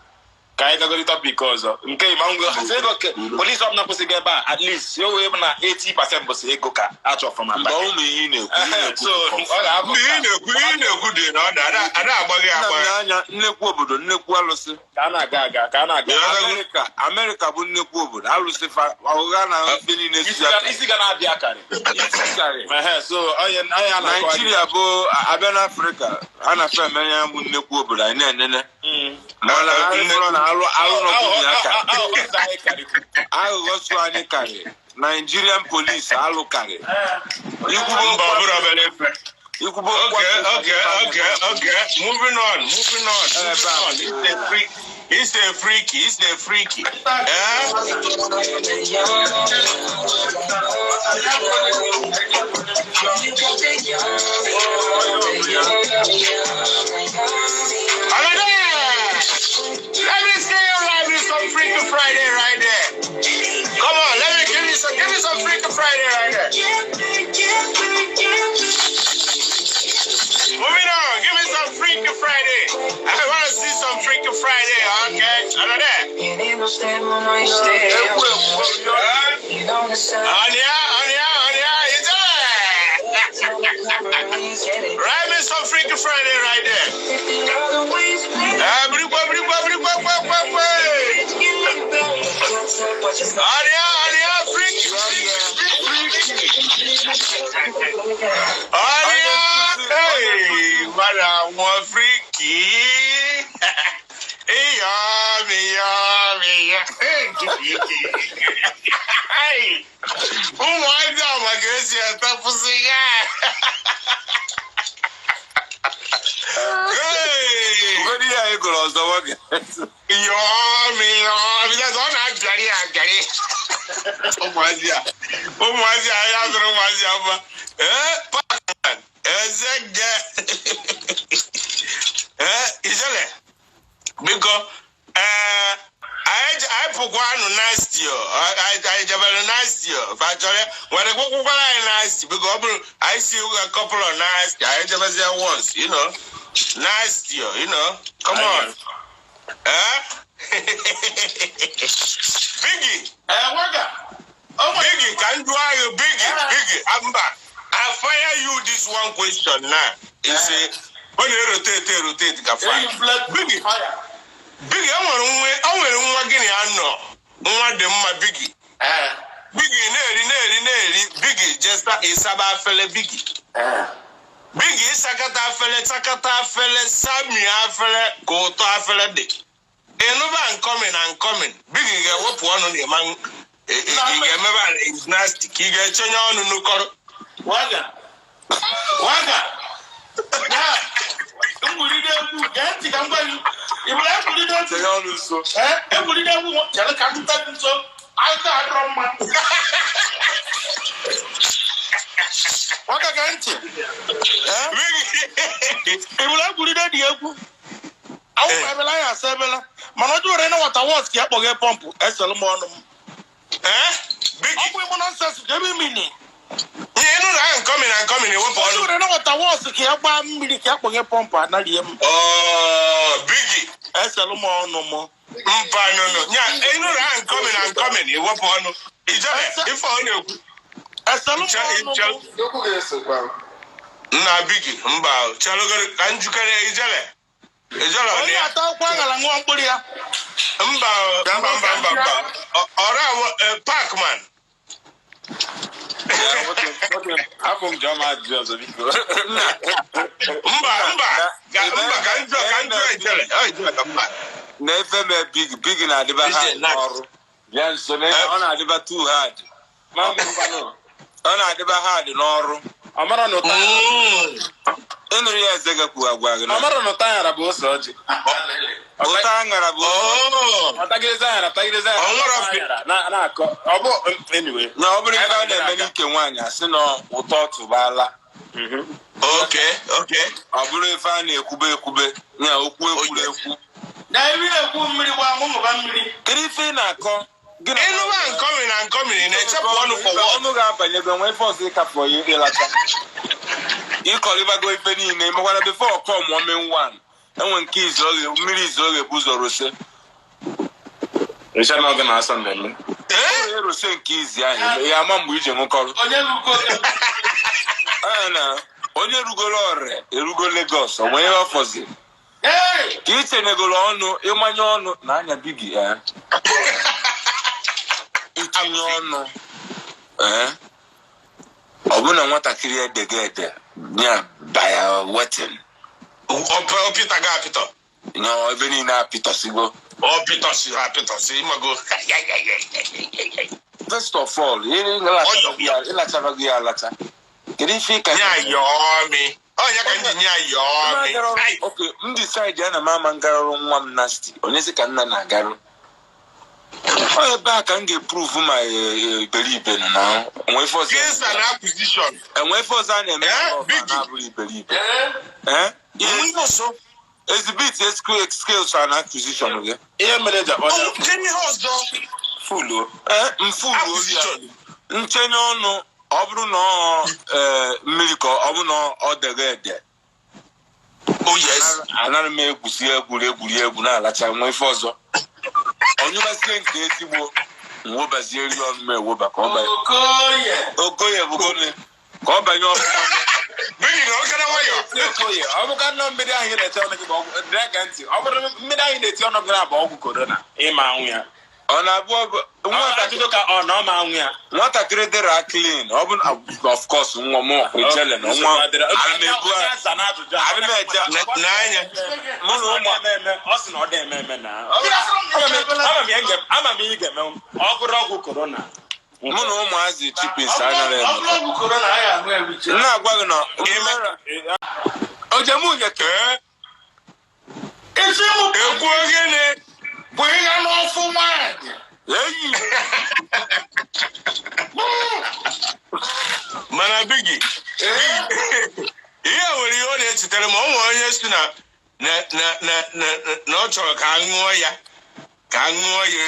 ka anyị gagoro topic ọzọ nke ma ngwe hazi ego polisi ọbụla kwụsịghị ebe a, at least o wee bụ na 80% bụ sị ego ka achọ from Mba, ụmụ ihe ị na-ekwu, ihe ị na-ekwu. So ọ ga-abụ Mgbe ihe ị na-ekwu, ihe ị na-ekwu dị na ọ dị ada agbaghị Nna m agba. n'anya, nnekwu obodo, nnekwu alụsị. Ka a na-aga aga, ka a na-aga. Yeah. Amerịka bụ nnekwu obodo alụsị, fa ọgụga na mfe niile si aka. Isi ga na-abịa karị. Isi karị. Ehe, so onye onye a na-akọ. Naijiria bụ abịa n'Afrịka, a na-afe eme ya bụ nnekwu obodo anyị na-enene, mana anyị bụrụ na alụ alụ nọkwụ ya karị, aghụghọ so anyị karị. Nigerian police alụ karị. Ikwubo Mba, ọ bụrụ obere ife. ikwubo okwu. Okay. Moving on, moving on, moving on. It's a freak. It's a freaky. It's a freaky. Eh? All right. Let me see you live with some Freaky Friday right there. Come on, let me give me some Freaky Friday right there. Moving on, give me some Freaky Friday. I want to see some Freaky Friday, okay? All right there. On yeah, on yeah, on yeah, it's there. Write me some Freaky Friday right there. Brikwa, brikwa, brikwa, kwa, kwa, kwa. On yeah, on yeah, freaky, freaky, freaky. On yeah, hey, mmadụ anwụọ freaky. Ịyọm, ịyọm, ịyọm. Hey, ụmụazị a maka esi atapụsị ya. Hey! Ụfọdụ ihe anyị gụrụ ọzọ nwoke. Yọọ mi yọọ mi, ọ na-abịarị abịarị. Ụmụazị a, ụmụazị a, ya zụrụ ụmụazị a mma. Ee, Pakman, eze ge. Ee, Ijele, biko, ee, anyị pụkwanụ nasty o. Anyị jebere nasty o. Fa chọrọ nwere kwụkwara anyị nasty, biko. Ọ bụrụ anyị si a couple of nasty, anyị jebezie once, nasty o, come on. Eh? Biggie, Ee, waga. O nwere Biggie, can you argue? Biggie, Biggie, Amba. I fire you this one question now. He say, when you rotate, rotate, ka Eyi fire. blood Biggie, fire. Biggie, o nwere nwa gịnị ya nọ. Nwa dị mma, Biggie. Ee. Biggie na-eri, na-eri, na-eri. Biggie, just ịsaba afele, Biggie. Ee. Biggie, ịsakata afele, sakata afele, sami afele, ka ụtọ afele dị. Ịnụba nkọmin na nkọmin, Biggie ga-ewepụ ọnụ na ịma ị ga-emebe is nasty ka ị ga-echenye ọnụ n'ụkọrọ. Waga. Waga. Ya. Ngwuride egwu, gee ntị ka m gwa gị. Ị bụla egwuride egwu? Tinye ọnụ nso. Ee, egwuride egwu, chere ka m tụta gị nso. Aka adịrọ mma. Waga, gee ntị. Ee? Ị bụla egwuride dị egwu. Awụkwa ebela ya asa ebela. Mana ọ jụrụ na water works ka ya kpọghee pọmpụ, eselu m ọnụ m. Eh? Ọ Biggie, bụ ịmụ nonsense ka ebe imini. Ihe ịnụ na nkọmin na nkọmin, ewepụ Ọ ọnụ. jụrụ na water works ka ya gbaa mmiri ka ya kpọghee pọmpụ, anaghị m. Oh, Biggie, Eselu m ọnụ m. Mba, no, no. Nya, ịnụ na nkọmin na nkọmin, ewepụ ọnụ. Ijele, ife ọ na-ekwu. Eselu m ọnụ m. Nna Biggie, mba, chelụgoro ka njikere Ijele. Ijele ọ dị Onye ya? ata akwụkwọ aṅara ṅụọ mkpụrụ ya. Mba, mba, mba, mba, mba. Ọrụ awụ Parkman. Ya, nwoke, nwoke, afọ m ji ọma ajụjụ ọzọ, biko. Mba, mba, ka mba, ka njọ Ijele. Ọ Ijele ka mba. Na efe me big big na-adịba hard n'ọrụ. Bịa nso na ọ na-adịba too hard. Ọ na-adịba hard n'ọrụ. Ọmara na ụtọ Ịnụrụ ya, eze gakwu agwa gị na ọmara na ụtọ anyara bụ ose ọjị. Ụtọ aṅara bụ Oh. Ọ tagidezi aṅara, tagidezi aṅara. Ọ nwere Aṅara, na-akọ. Ọ bụ anyway. Na ọ bụrụ ife a na-eme n'ike nwaanyị, asị na ụtọ tụbala. Okay. Ọ bụrụ ife a na-ekwube ekwube ya, okwu ekwuru ekwu. Na iri ekwu mmiri gba mụmụba mmiri. Kedu ife ị na-akọ? Gị na- Ịnụba nkọmiri na nkọmiri na-echepụ ọnụ for what? Ọnụ ga-abanye ebe nwee ife ọzọ ịkafọ ya ịlacha. Ịkọrịbago ife niile mekwara before ọkọ mụọ main one enwe nke izu oge mmiri, izu oge bụ ụzọ rose. Ịcha na ọgụ na-asọ mmemme. Eh? Onye rose nke izi ahụ ya ama mgbe ije ṅụkọrọ. Onye lugo. Ee, na onye rugoro ọrịa erugo Lagos, o nwere ihe ọ fọzi. Ee. Ka i chenyegoro ọnụ ịmanye ọnụ na anya bigi ya itinye ọnụ, ee, ọ bụ na nwatakịrị edege ede ya baya wetin. Ọ pịta ga apịtọ. Na ebe niile apịtọsigo. Ọ pịtọsi apịtọsi, ịmago. First of all, ịlachabago ya alacha, kedu ife ị ka Nye ayọọ mi. Ọ ya ka m ji nye ayọọ mi. Ai. Ok, m decide ya na mama ngarụ nwa m nasty, onye sị ka nna na-agarụ ọ ebe a ka m ga-eprove ma iberibe nọ na enwe ife ọzọ. Gains and acquisition. Enwe ife ọzọ a na-eme Eh, na love a Biggie. na-abụghị iberibe. Ee. Eh? Ihe ọzọ. Exhibit skills and acquisition gị. Ihe mere eji akpọ ya. Oh, gịnị ihe ọzọ? Fuluo, eh, mfuluo ya. Acquisition. Nchenye ọnụ, ọ bụrụ na ọ mmiri ka ọ bụ na ọ dege ede. Oh yes. Anaghị m egwusi egwuregwu egwu na-alacha nwa ife ọzọ onyụbazie nke ezigbo nwobazie eri ọnụ m ewoba ka ọ banye. Okoye. Okoye bụ gịnị? Ka ọ banye ọfụma. Biggie na ọkara nwayọ. Okoye, ọ bụkwa nnọọ mmiri ahụ ị na-ete ọnụ gị bụ ọgwụ. Gee ntị, ọ bụrụ mmiri ahụ ị na-eti ọnụ gị na-abụ ọgwụ korona, ịma anwụ ya. Ọ na-abụ Nwa ajụjụ ka ọ na ọ ma anwụ ya. Nwatakịrị dịra clean, ọ bụ of course nwa m ejele na nwa ana m ebu ana m eje N'anya. Mụ na ụmụ eme, ọ sị na ọ dị eme eme na ama m ihe ị ga-eme ọ bụrụ ọgwụ korona. Mụ na ụmụazị chipins anaghị Ọ eme. bụrụ ọgwụ korona, anyị ahụ ewiche. M na-agwa gị na ojemunye Ee, Isi mụ ekwu gịnị? bụ ịga n'ọfụ nwaanyị. Eyi. Mana Biggie, ihe nwere ihe ọ na-echetara ma ọ nwere onye si na ọ chọrọ ka a ṅụọ ya, ka a ṅụọ ya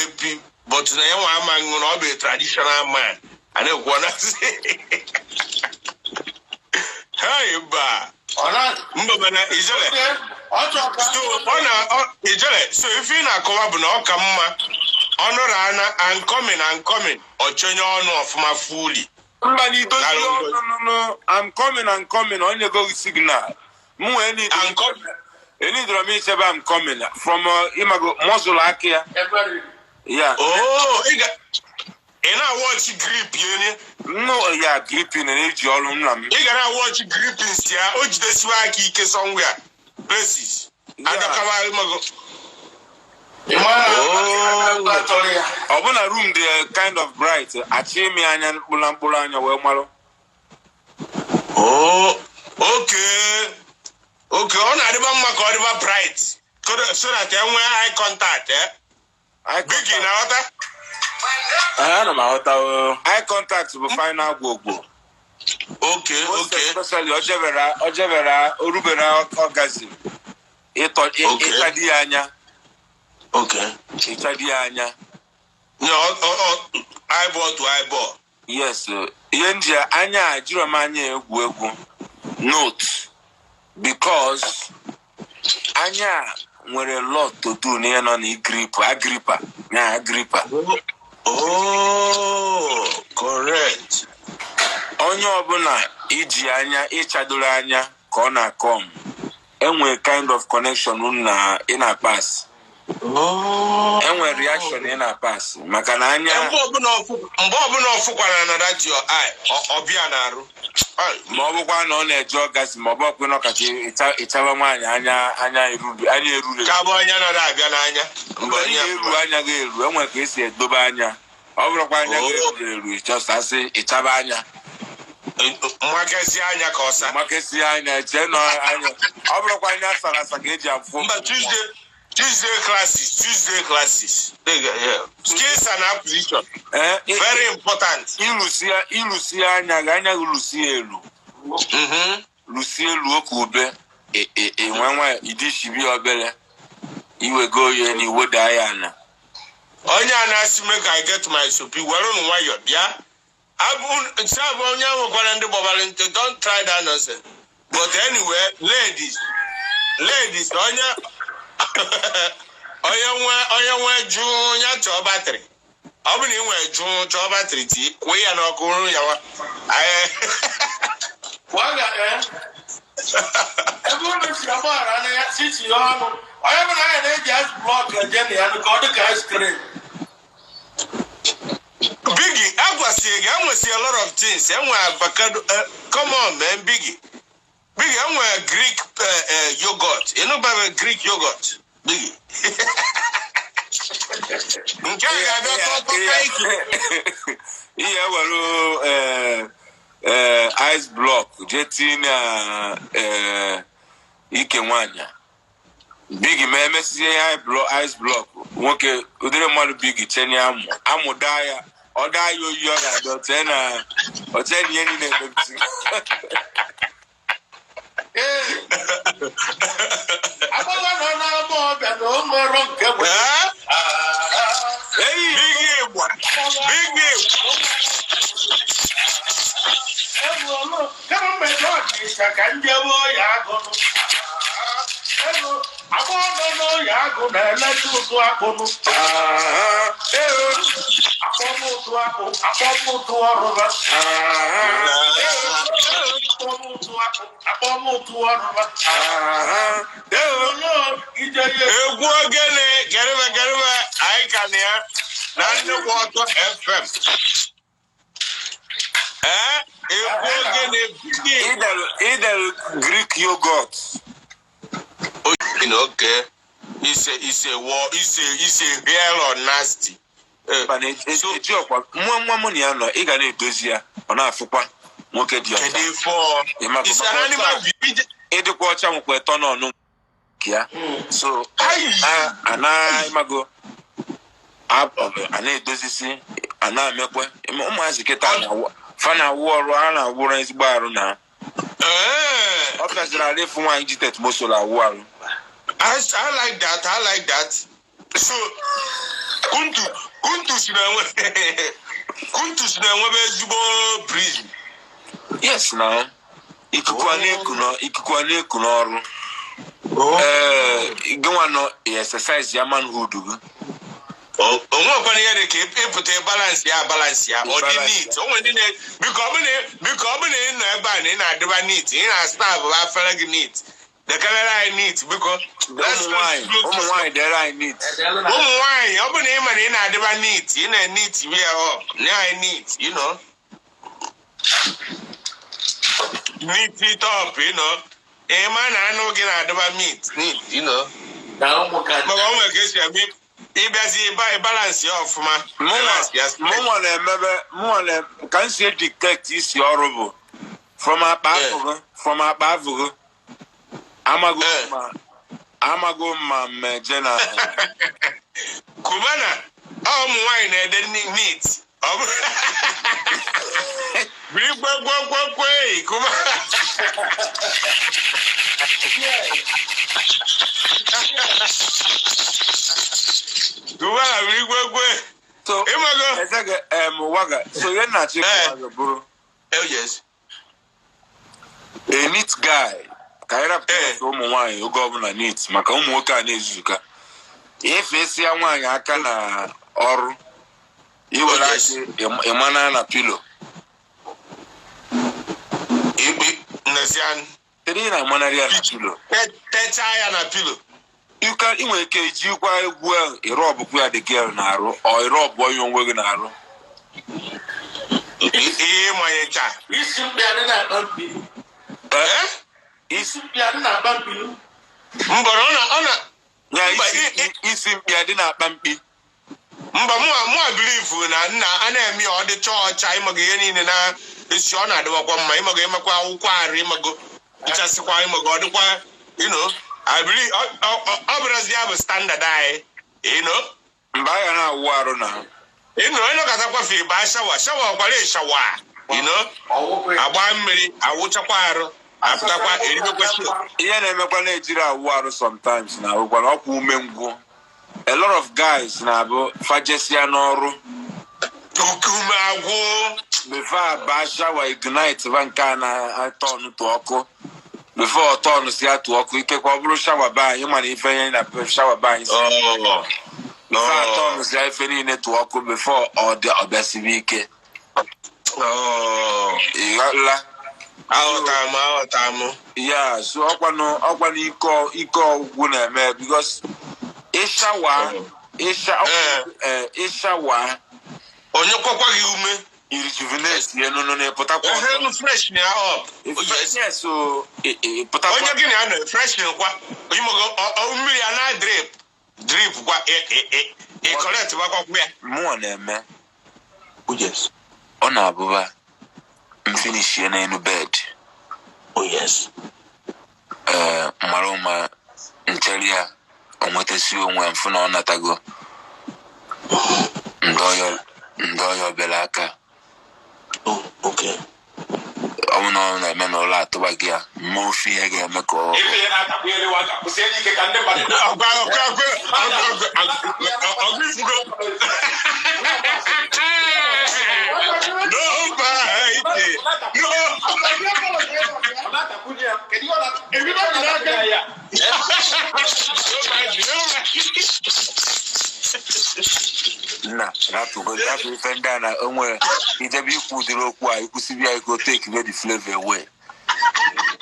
epi, but na ya nwa ama ṅụ, na ọ bụ a traditional man. A na-ekwu na sị hey, mba. Ọ na Mba, mana ijele ọ chọrọ ka so ọ na ijele, so ife ị na-akọwa bụ na ọ ka mma ọ nọrọ ana I'm coming, I'm coming, ọ chọnye ọnụ ọfụma fully. Mba, na idozi ọnụ nụ I'm coming, I'm coming, onye go gị signal m wee need. I'm coming. Enidoro m ichebe I'm coming from ịmago muscle aka ya. Ebere. Ya. Oh, ị na-awọchi grip ya ni. Nnụ ya gripping na-eji ọrụ nna m. Ị ga na-awọchi grippings ya, o jidesiwe aka ike somewhere places adọkawa, ịmago. Ị mara Oh. na chọrọ ya. Ọbụna room dị kind of bright, achị m anya mkpụrụ na mkpụrụ anya wee marụ. Oh, okay, ọ na-adịba mma ka ọ dịba bright so that e nwee eye contact, eh? Biggie, na-aghọta? Ana m aghọta o. Eye contact bụ final gwogwo. Okay. Most especially o jebere o rubere orgasm, ịtọ ịchadi ya anya. Ịchadi ya anya. No, eyeball to eyeball. Yes, ihe nji anya a jiro m anya egwu egwu, note, because anya a nwere lot to do n'ihe nọ na igrip agripa na agripa. Oh, correct. Onye ọbụla iji anya ịchadoro anya ka ọ na-akọm, enwere kind of connection unu na ị na-pass. Oh. Enwere reaction ị na-pass maka na anya. Mgbe ọbụla ọfụkwara na that your eye, ọbịa na-arụ. Ai, Ma ọ bụkwa na ọ na-eje orgasm, ma ọ bụ ọkwa ịnọkacha ịchaba nwaanyị anya, anya eruru, anya eruru. Ka bụ anya nara abịa n'anya. Mgbe Mgbe ị onye ga-eru anya gị eru, enwere ka esi edobe anya. Ọ bụrụkwa anya gị Oh. eruru eru, just asị ịchaba anya. Mmakasị anya ka ọsa. Makesi anya, chee nọ anya. Ọ bụrụkwa anya sara asa ka eji afụ. Mba, Tuesday. Tuesday classes, Tuesday classes. Yeah. Skills and acquisition. Ee, Very important. ịlụsi anya gị, anya gị lụsie elu. Lụsie elu oke ube enwe nwa idishibi obere iwego ya na iweda ya na. Onye a na-asị me ka I get my sopi, were unu nwayọ bịa. Abụ nse abụ onye ahụ nwekwara ndị gbabara ntị, don't try that nonsense. But anyway, ladies, ladies, onye nwe jụụ ya chọọ battery. Ọ bụ na ị nwee jụụ chọọ battery tii, kwụọ ya n'ọkụ rụ ya wa. Waga, eh? Ebe unu si agbaghara na ya sisi ya ọnụ, onye bụla anyị na-eji ice block eje na ya ka ọ dị ka ice cream. Biggie, agwasịghị gị, enwesị a lot of things. Enwe avocado, come on man, Biggie. Biggie, enwe Greek yogurt. You know about Greek yogurt? Biggie. Nke a ga-abịa tọtọ ike. Ihe were ice block jee tinye na ike nwanyị bigi ma emesizie ihe ice block nwoke ụdịrị mmadụ bigi chenye amụ amụ daa ya, ọ daa ya oyi, ọ ga-abịa ote na ote na ihe niile emebisi. Ee, agbọghọ nọ n'ama ọbịa na o nwere nke bụ Eh? Eyi. Biggie ịgba. Biggie ịgba. Ego kama mgbe ọdịcha ka njebe oyi agụnụ ego agbọghọ nọ n'oyi agụ na-eleta ụtụ akpụnụ akpọm ụtụ akpụ, akpọm ụtụ ọrụba, akpọm ụtụ akpụ, akpọm ụtụ ọrụba onye ije ya. Egwu ogene, geribe geribe, anyị ka na ya na nnukwu ọtọ FM. Ee, egwu ogene, Biggie. Idel Greek yogurt. Okay. It's a war, it's a real or nasty. Mana eji ọkwa nwa nwa mụ na ya nọ, ị ga na-edozi ya, ọ na-afụkwa nwoke dị ọcha. Kedu ife ọ? It's an animal village. Ịdịkwa ọcha nwekwa etọ n'ọnụ nke ya, so Ayi. ana ịmago a na-edozisi a na-emekwe ụmụazị kịta fa na-awụ ọrụ, a na-awụrụ ezigbo arụ na ọ bịaziri ala ịfụ nwaanyị ji tetmosol awụ arụ. I like that. I like that. So, Kuntu si na-enwebe ezigbo breeze. Yes, na ikuku a na-eku ikuku a na-eku n'ọrụ, ee, gịnwa nọ exercise ya manhood gị. O nwekwana ihe dị ka ịpụta balance ya, balance ya, ọ dị Balance. neat. O nwere ndị na biko ọ bụ na ị nọ ebe a na ị na-adịba neat, ị na-asa abụba afere gị neat. Dekelere anyị neat, biko. Ụmụ nwanyị, ụmụ nwanyị dere anyị neat. Ụmụ nwaanyị, ọ bụ na ị ma na ị na-adịba neat, ị na-neat ya up, nye anyị neat, neat it up. Ị ma na anụ gị na-adịba neat neat. Na ụmụ ka Maka o nwere ka esi eme ịbịazi balance ya ọfụma. Balance ya. Mụnwa na-emebe, mụnwa na ka m si detect isi ọrụ bụ from akpa afụgo, from akpa afụgo amago. Ma amago ma mmeje na Kubana, ọ ụmụ nwaanyị na-ede neat. Ọ bụ biri kwekwekwe Kubana. Kubana biri kwekwe. So Ịmago? Ezege em waga, so ihe na-achọ ịkọwa gị bụrụ Oh yes. a neat guy ka anyị rapụta maka ụmụ nwaanyị oge ọbụla neat, maka ụmụ nwoke a na-ezuzuka efesia nwaanyị aka na ọrụ iwere aka ịmana na pillow. Ikpe nnesian. Kedu ihe na-amanarị ya na pillow? Techaa ya na pillow. You can, ị nwere ike ejikwa egwu ahụ ịrọbụkwa ya the girl na-arụ, ọ ịrọbụọ ya onwe gị na-arụ. Ihe ịmanyecha. Isi mkpi adị na-akpa mkpi. Eh? Isi mkpi adị na-akpa mkpi. Mbọ na ọ na ya Mba, isi isi mkpi adị na-akpa mkpi. Mba, mụ believe na nna a na-eme ya ọ dịcha ọcha, ịmago, ihe niile na esi ọ na-adịwakwa mma, ịmago, ịmakwa akwụkwọ arụ, ịmago, ịchasịkwa, ịmago, ọ dịkwa. I believe ọ bụrụzi ya bụ standard anyị, you know. Mgbe a ga na-awụ arụ na Ịnọkọtakwa fi baa shower, shower ọkwara shower, you know. Agba mmiri, awụchakwa arụ, apụtakwa eribekwa show. Ihe na-emekwa na-ejiri awụ arụ sometimes na awụkwa na ọkwa umengwụ. A lot of guys na-abụ fajesia n'ọrụ Oke ume agwụ. Before aba shower, ignite ba nke a na-atọnụ tụ ọkụ, before ọ tọnụ si atụ ọkụ, ikekwe ọ bụrụ shower be anyị mana ife nye na shower be anyị si Oh. before atọnụ si ife niile tụ ọkụ, before ọ dị ọbịasiri ike. Oh. Ịghọla? Aghọtara m, aghọtara m. Ya, so ọkwanụ ike ọgwụgwụ na-eme because ịshawa ịsha ịshawa Onye kwakwa gị ume. I rejuvenate ya nụnụ na ịpụtakwa. Ehe, fresh na up. Yes. Yes, so ịpụtakwa. Onye gị na ya nọ fresh kwa. Onye mmiri a na drip. Drip kwa ị correct gbakwa ya. Mụọ na-eme. Oh yes. Ọ na-abụba m finishie n'elu bed. Oh yes. Ee, mara ụma nchere ya, o nwetasi onwe m, fụ na ọ natago ndị ọya obere aka. Oh, okay. Ọ bụ na ọ na-eme na ụlọ atụba gị ya mma ofe ihe ga-eme ka ọ Ife ya na-atakwunyere waka, kwụsie ike ka ndị mmadụ Ọgwa ọgwa ọgwa ọgwa ọgwa ifugo. No bite. No. Ọ na-atakwunye ya. Kedu ihe ọ na-atakwunye ya? No bite. No bite. Nna, rapụ rapụ ife ndị a na o nwere idebe ikwu ụdịrị okwu a ikwụsịrị ya ike o take away the flavor away.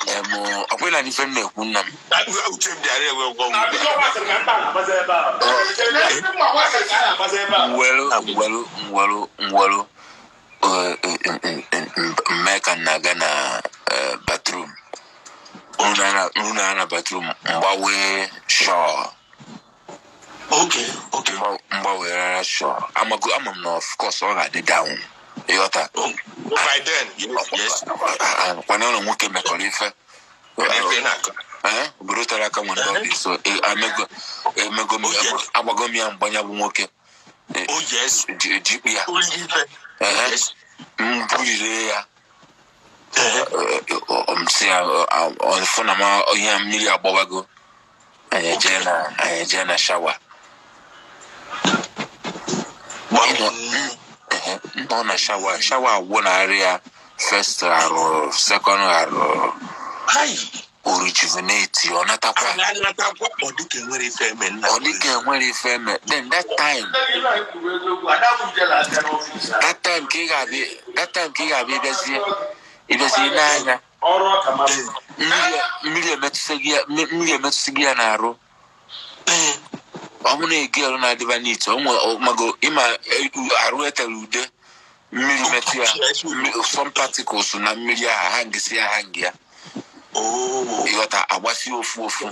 Em, ọkwa na ife m na-ekwu, nna m. Uche m bịara enwe ụgwọ. Na biko, wasịrị ka ndị a na-agbazi ebe a. Ndị mma wasịrị ka a na-agbazi ebe a. Nwere nwere nwere nwere mme ka m na-aga na bathroom unu na bathroom mgbanwe shaw. Okay. Mgbanwerara shaw, amago ama m na of course ọ ga-adị down, ịghọta? By then, yes. Kwana ụlọ nwoke mekọrọ ife. Ife na-akọ. Ee, obodo tere aka nwere ọ dị so emego emego m. Agbago m ya mgbanya bụ nwoke. Oh yes. Jikpu ya. Origi ife. Ehe. Yes. M bulire ya, m sị ya ọ fụ na ma ihe mmiri agbawago, anyị ejee na shower. Ehe, nọ na shower, shower agwụnarị ya first arụ, second arụ. Hai. O rejuvenate, ọ natakwa. Anatakwa ọ dịka enwere ife eme nna. Ọ dịka enwere ife eme. Then that time that time ka ị ga-abịa, that time ka ị ga-abịa ịbịazie n'anya. Ọrụ ọka mmadụ. Mmiri emetụsị gị ya n'arụ. Ọ bụrụ na egelu na-adịba n'ite o nwe mago ịma arụ etere ude, mmiri metụ ya, some particles na mmiri ahụ hangisi ya, hang ya. Oh. Ịghọta? Agbasi ofu ofu.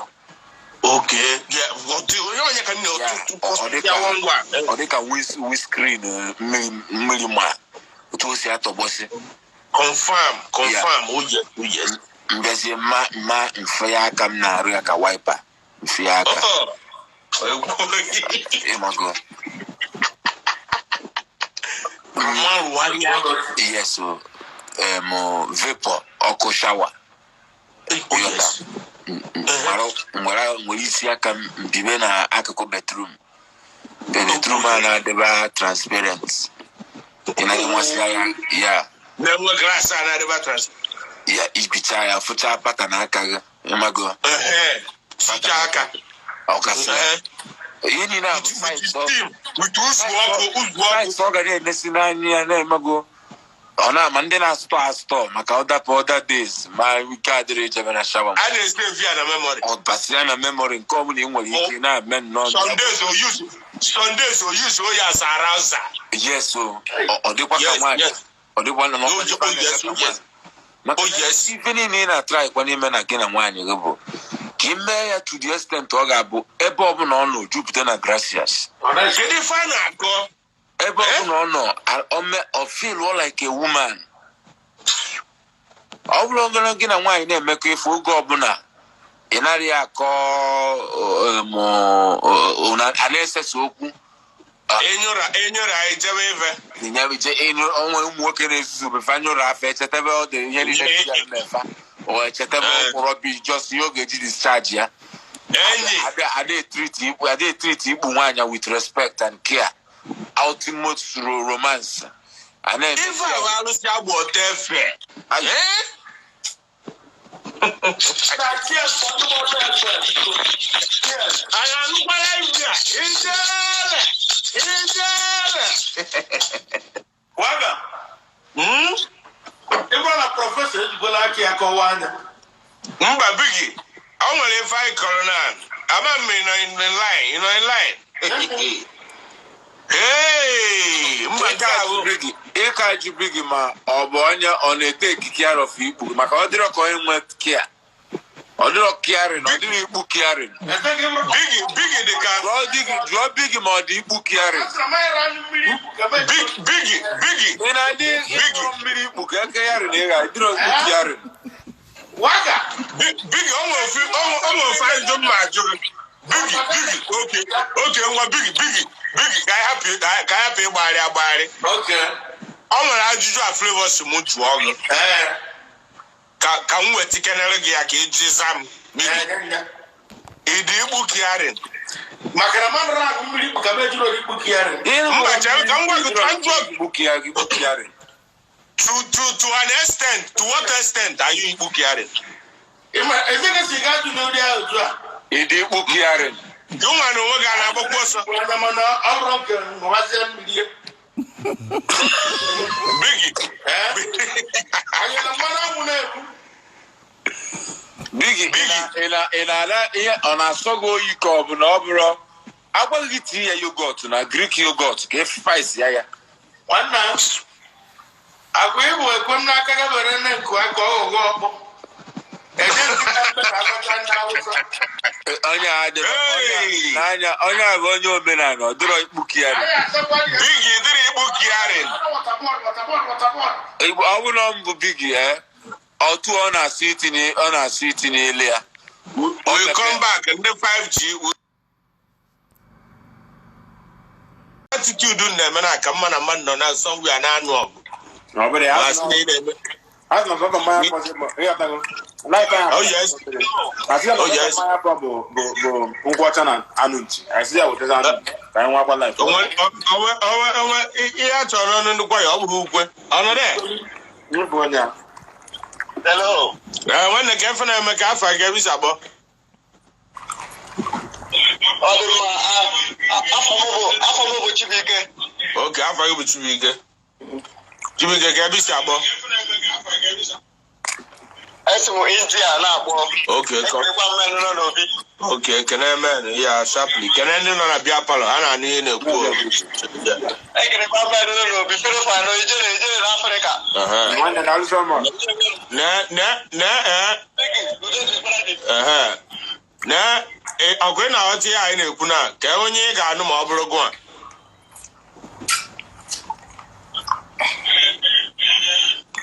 Okay. Yeah, onye onye ka nne Ya, otu ọ dị ya ka ngwa. Ọ dị ka windscreen mmiri ma otu o si atọgbọsị. Confirm, confirm. Oh yes, oh yes. Mbịazie mma mma mfe ya aka m na-arụ ya ka wiper mfe ya aka. Oh. Ịmago? Mmarụgharịa. Yes o, vapor ọkụ shower. Oh yes. Nwere isi aka m mbibe na akụkụ bedroom, bedroom a na-adịba transparent, ị na-enwesị ya ya. Na-enwe glass a na-adịba trans. Ya ibicha ya, fụcha pata n'aka gị, ịmago? Ehe. Sichaa aka. Ọkasị Ehe. ihe niile a bụ With signs steam, with uzu ọkụ, uzu ọkụ. signs ọ ga na-emesi n'anya ya na-emego ọ na-ama ndị na-asụtọ asụtọ maka other other days ma ike adịrị ijebe na shower. A na-esave ya na memory. Ọ basịa na memory nke ọbụla ị nwere ike na-eme nnọọ. Some days o use, some days o use o ya as arouser. Yes o, ọ dịkwa ka nwaanyị. Ọ dịkwa na Oh, yes. maka Oh, yes. ife niile ị na-atry kwa n'ime na gị na nwaanyị gị bụ ka ị mee ya to the extent ọ ga-abụ ebe ọbụla ọ nọ jupụta na gracias. Kedu ife a na-akọ? Ebe ọbụla ọ nọ ọ feel like a woman. Ọ bụrụ ogologo gị na nwaanyị na-emekọ ife oge ọbụla Ị naghị akọ a na-esesa okwu. Enyora enyora ijebe ife. Ịnyabiche onwe ụmụ nwoke na-ezuzu befa nyụrụ afọ echetebe ọ dị ihe niile dị ya na-efa o echetebe okwu rubbish, just ihe ọ ga-eji discharge ya. Enyi. Ada etreat ikpu nwaanyị with respect and care, ultimate romance a na-eme. Ife a bụ alụsị agba ọtọ efe. Ayi. Eh? Na tears for ndị ọtọ FM. Tears. Anyị anụkwala ibi a. Ijele! Ijele! Waga, Ịgwa na professor ejikwala aka ya kọwaa anya. Mba, Bigi, o nwere ife anyị kọrọ na ama m ị nọ in the line, ị nọ in line. Hey, mba, nke a bụ Ịka ji Bigi, ma ọ bụ onye ọ na-etake care of ikpu, maka ọ dịrọ ka onye nwe care, ọ dịrọ caring, ọ dịrọ ikpu caring. Eteghị m. Bigi, Bigi dị ka Jụọ Bigi, jụọ Bigi ma ọ dị ikpu caring. Asịrị m anyị ra mmiri ikpu ka m Big, Bigi, Bigi. Ị na-adị ịkpụrụ mmiri ikpu ka eke yarin, ị ga dịrọ ikpu caring. Waga. Bigi, o nwere ofu ajụjụ m ma ajụ gị. Bigi, Bigi, okay, ngwa, Bigi, Bigi, Bigi, ka anyị hapụ ịgbagharị agbagharị. Okay. O nwere ajụjụ a Flavour si m jụọ gị. Ee. Ka m wetikenere gị ya ka ị ji zaa m. Bigi, Ee, nye. ị dị ikpu caring? Maka na mmadụ na-agụ mmiri ikpu ka m ejiri ori ikpu caring. Mba, chere ka m gwa gị, ka m jụọ gị. Ikpu caring, ikpu caring. To an extent, to what extent are you ikpu caring? Ịma ezeke si gaa jụ n'ori ahụ otu a. Ị dị ikpu caring? Gị nwa na onwe gị a na-agbakwa ọsọ? Anya mana ọ bụrụ nke ṅụwazie mmiri. Bigi. Ee. Anyị na mmanụ anwụ na-ekwu. Bigi, Bigi. ị na-ala ihe ọ na-asọ gị oyi ka ọ bụ na ọ bụrụ agwaghị gị tinye ya yogurt na Greek yogurt ka spice ya ya. Nwanna, agwa ịbụ ekwe m n'aka ga were nne nku aka ọghọghọ ọkpọ. Eje nkịta mbe na agbacha ndị Awụsa. Onye a adịrọ Hey! n'anya, onye a bụ onye omenala, ọ dịrọ ikpu caring. Anyị asakwa ya. Bigi, dịrị ikpu caring? Waterboard, waterboard, waterboard. Ọ bụrụ na ọ bụ Bigi, ee, otu ọ na-asụ itinye, ọ na-asụ itinye ele ya. We come back ndị 5G attitude na-eme na aka mma na mmadụ nọ na somewhere na-anụ ọgụ. Ọ bụrụ ya. Ma sị na ị na-eme Azụ na sọsọ mmanya pọsị ịghọtago. Life ahụ. Oh, yes. Asị ya na Oh, sọsọ yes. mmanya pọ bụ nkwụ ọcha na anụ nchi. Asị ya wetazi anụ nchi ka anyị nwakwa life. Onwe ihe a chọrọ ọnụ ndị ya ọ bụghị ukwe ọnọdụ. Nye bụ onye a. Hello. Ee, nwanne, ka efe na-eme ka afọ ga ebisa akpọ. Ọ dị mma. Afọ m bụ Chibuike. Oke, afọ gị bụ Chibuike. Chibuike, ka ebisa akpọ? Esi m India na-akpọ. Oke, kọ. Ekerekwa mmenụ nọ n'obi. Oke, kene men ya sharply, kene ndị nọ na beer parlour ha na-anụ ihe na-ekwu o. Ekerekwa mmenụ nọ n'obi Filifano ijere ijere n'Afrịka. Ehe. Nwanne, na alụsọ mọ. Ne ne ne ee. Ehe. Ne ọkụ ị na-aghọta ihe anyị na-ekwu na ka onye ị ga-anụ ma ọ bụrụ gụa.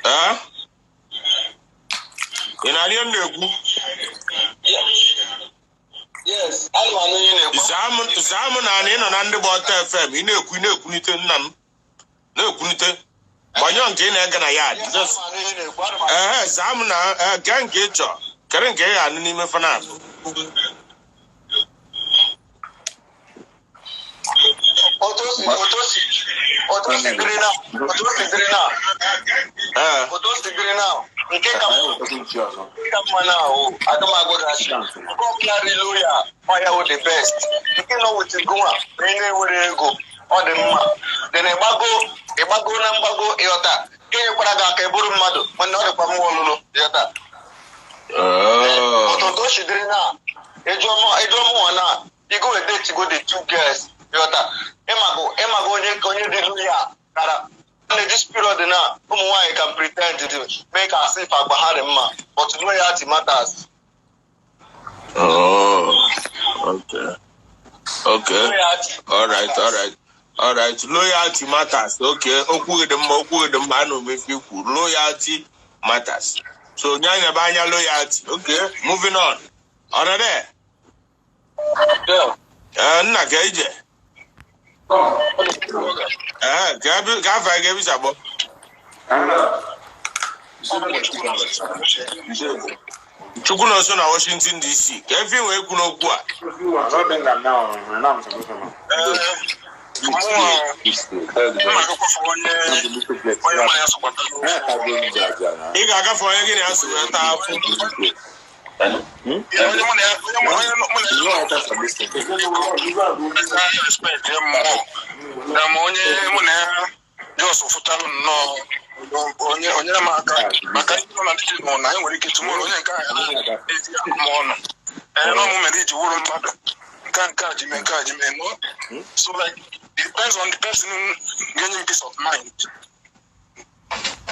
Ee? Ị na-anụ ihe m na-ekwu? Yes, ana m anụ ihe na-ekwu. Zaa m na ị nọ na ndị gba ọtọ FM, ị na-ekwu, ị na-ekwunite nna m na-ekwunite, gbanyụọ nke ị na-ege na ya. Yes, Just ana m anụ ihe na-ekwu. Ana m anụ. Ehe, zaa m na ee, kee nke ị chọọ, kere nke ị ga-anụ n'ime fanap. Otu o si dịrị na otu o si dịrị na otu o si dịrị na nke ka Anyị wetazi nchi ọzọ. Nke ka mma na ahụ aga m agwa gị asị nke ọbụla rịlu ya ọya wụ the best, nke nọ with gụnwa na ị na-enwere ego ọ dị mma dị na ịgbago ịgbago na mgbago, ịghọta, nke nyekwara gị aka ịbụrụ mmadụ, mana ọ dịkwa mma ọlụlụ, ịghọta. Oh. Otu o si dịrị na ịjụọ mụnwa na igo date go the two girls, ịghọta, ịmago onye dị loyal kara na this period na ụmụ nwaanyị can pretend to make as if agba ha dị mma, but loyalty matters. Oh, okay. Okay. Loyalty. All right. Loyalty matters. Okay. Okwu gị dị mma, okwu gị dị mma, anụ m ife ikwu. Loyalty matters. So, nye anya bụ anya loyalty. Okay, moving on. Ọ nọ there? Ee, nna ka ije. Ee, ka afọ anyị ga-ebisa gbọ. Chukwu nọ nso na Washington DC. Ka efi wee kwu n'okwu a. Ị ga-agafe onye gị na ya so wee taa afụ. Onye mụ na ya jos fụtalụ nnọọ onye onyere m aka maka ihe nọ na ndị nọ na anyị nwere ike tomorrow onye nke ahụ ezi m ọnụ ee na ọmụ mere iji wụrụ mmadụ nke a ji mee nke a ji mee. No, so like it depends on the person ga-enye m peace of mind.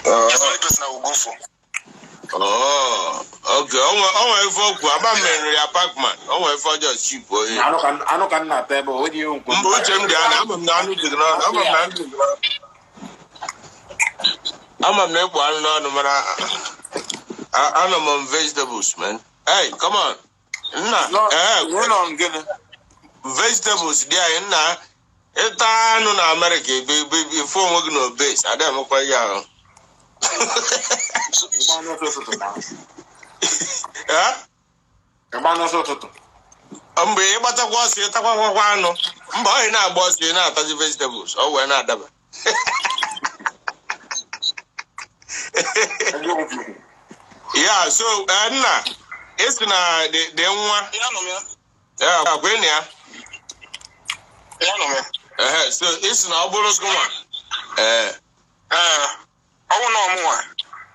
That's the only person I will go for. Oh, okay. O nwere ife okwu agba meriri ya Pacman. O nwere ife ọjọọ chip onye. Anụ ka m na-ata ebe o onye nkwu. Mba, uche m dị anya, ama m na anụ dị gị n'ọnụ, ama m na anụ dị gị n'ọnụ. Ama m na ịkpụ anụ n'ọnụ, mana anọ m on vegetables, man. Hey, come on. Nna, eh, Nọ gịnị? Vegetables dị anyị, nna. Ịta anụ na Amerịka, ebe ebe ife onwe gị na obese, adịghị emekwa ihe ahụ. Ịgba n'ọsọ ụtụtụ na. Eh? Ịgba n'ọsọ ụtụtụ. Mgbe ị gbatakwa ọsọ, ịtakwakwa anụ. Mba, ọ ị na-agba ọsọ, ị na-atazi vegetables, ọ wee na-adaba. Ya, so nna, ị sị na dị nwa. Ya nọ m ya. Eh, akwa ị na ya. Ya nọ m ya. Ehe, so ị sị na ọ bụrụ gị nwa, ee. Ee, ọ bụ na ọmụnwa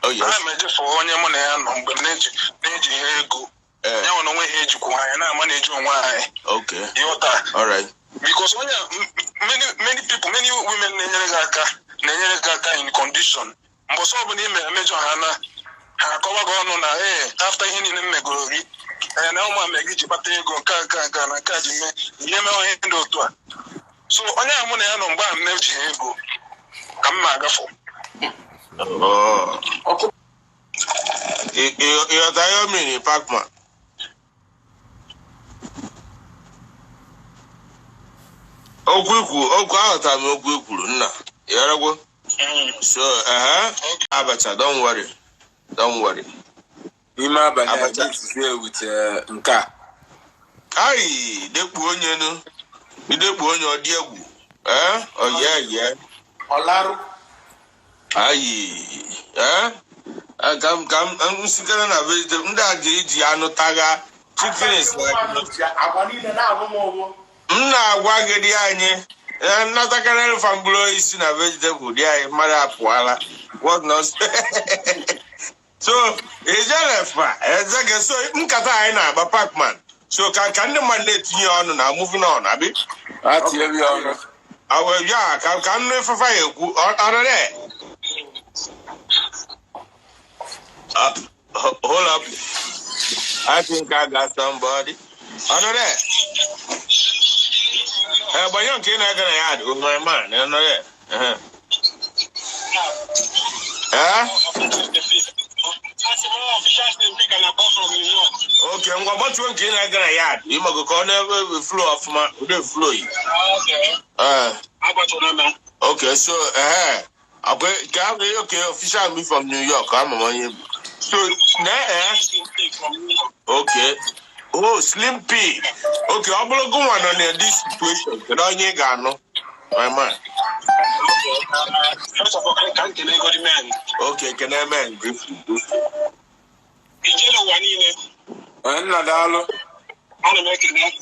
Oh yes. ana m ejefu onye mụ na ya nọ mgbe m na-eji ihe ego. Ya nwere onwe ha ejikwa anyị na-ama na-eji onwe anyị. Ịghọta? All right. Because onye many many people, many women na-enyere gị aka, na-enyere gị aka in condition mbọsọ ọbụla ime emejọ ha na ha akọwa gị ọnụ na ee, after ihe niile m megoro gị, ee, na ụmụ ame gị ji kpata ego nke a, nke a, nke a na nke a ji mee ihe mee ihe dị otu a. So onye ahụ mụ na ya nọ mgbe ahụ m na-ejighị ego ka m ma-agafụ. Oh. Ịghọta ihe o mere, Pacman? Okwu ikwu okwu, aghọtara m okwu ikwuru, nna. Ịghọrọgwo? So ehe, abacha, don't worry, don't worry. N'ime abalị a Abacha. mix with nke a. Ayi dekpu onye nu idekpu onye, ọ dị egwu. Ee, oye ye. Ọlarụ. Ayi, ee, ka m nsikere na vegetable ndị a ga-eji anụ taga chicken is like Agwa niile na-abụ m ụgwọ. M na-agwa gị, dị anyị nnatakara fa mkpụrụ osisi na vegetable dị anyị mmadụ apụọla. What nonsense! So ejelefa ezege, so nkata anyị na-agba, Pacman, so ka ndị mmadụ na-etinye ọnụ na moving on, abi? A tinye ya ọnụ. Awe ya ka nnu ifefa ya ekwu ọrịrị. Hold up, I think I got somebody. Ọrịrị, eh, gbanye nke ị na-aga na ya dị, oh my man, ọrịrị. Eh, okay, ngwa, gbatuo nke ị na-aga na ya dị, ịmago ka ọ na-ebe flow ọfụma, ụdị flow yi. Eh. Okay, so okay, ka okay, official me from New York, I'm onye bụ. So na okay. Oh, Slim P. Okay, ọ bụrụ gị nwa nọ na this situation, kedu onye ị ga-anụ? My man. First of all, ka m kelee God men. Okay, kene men briefly, briefly. Ijele ụwa niile. Onye nna, daalụ. Ana m ekele.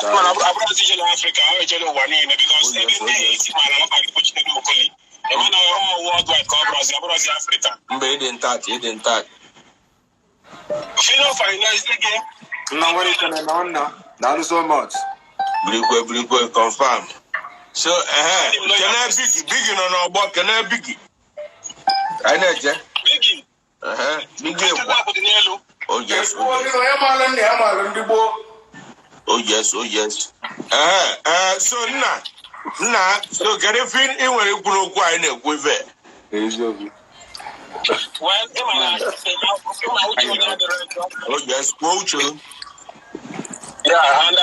Mana abụrụzi ijele Afrịka, ọ ijele ụwa niile, because ebe ndị esi mara maka gị kpochite n'Okoli. Ebe na ọ worldwide ka ọ bụrụzi, abụrụzi Afrịka. Mba, ịdị ntat, ịdị ntat. Freedom finance gị. Nna nwere ike na nna. Daalụ so much. Birikwe, birikwe, confirm. So kene Bigi, Bigi nọ n'ọgbọ, kene Bigi. Anyị na-eje. Bigi. Bigi egwu. Akpụ dị n'elu. Oh yes, oh yes. Onye maara nna ya maara ndị gboo. Oh yes, oh yes. So nna, nna, so kedu ife ị nwere ikwu n'okwu anyị na-ekwu ife? Eziokwu. Well, ịma na ịma uche onye adịrọ njọ. Oh yes, kwuo uche. Yeah, and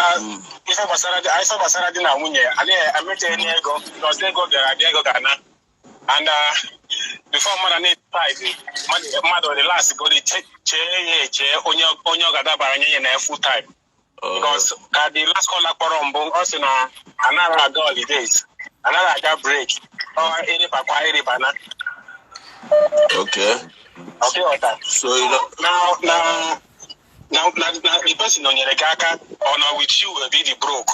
ife gbasara di na nwunye adịghị emechaghị n'ego, because ego bịara abịa, ego ga-ana. And before mmadụ na-etize mmadụ, relax godi, chee ya eche onye ọ ga-adabara nye ya na full time, because ka the last caller kpọrọ mbụ, ọ sị na anaghị aga holidays, anaghị aga break, ọ ịrịbakwa ịrịbana. Okay, ọta. So you know, Now, the person o nyere gị aka ọ nọ with you will be the broke,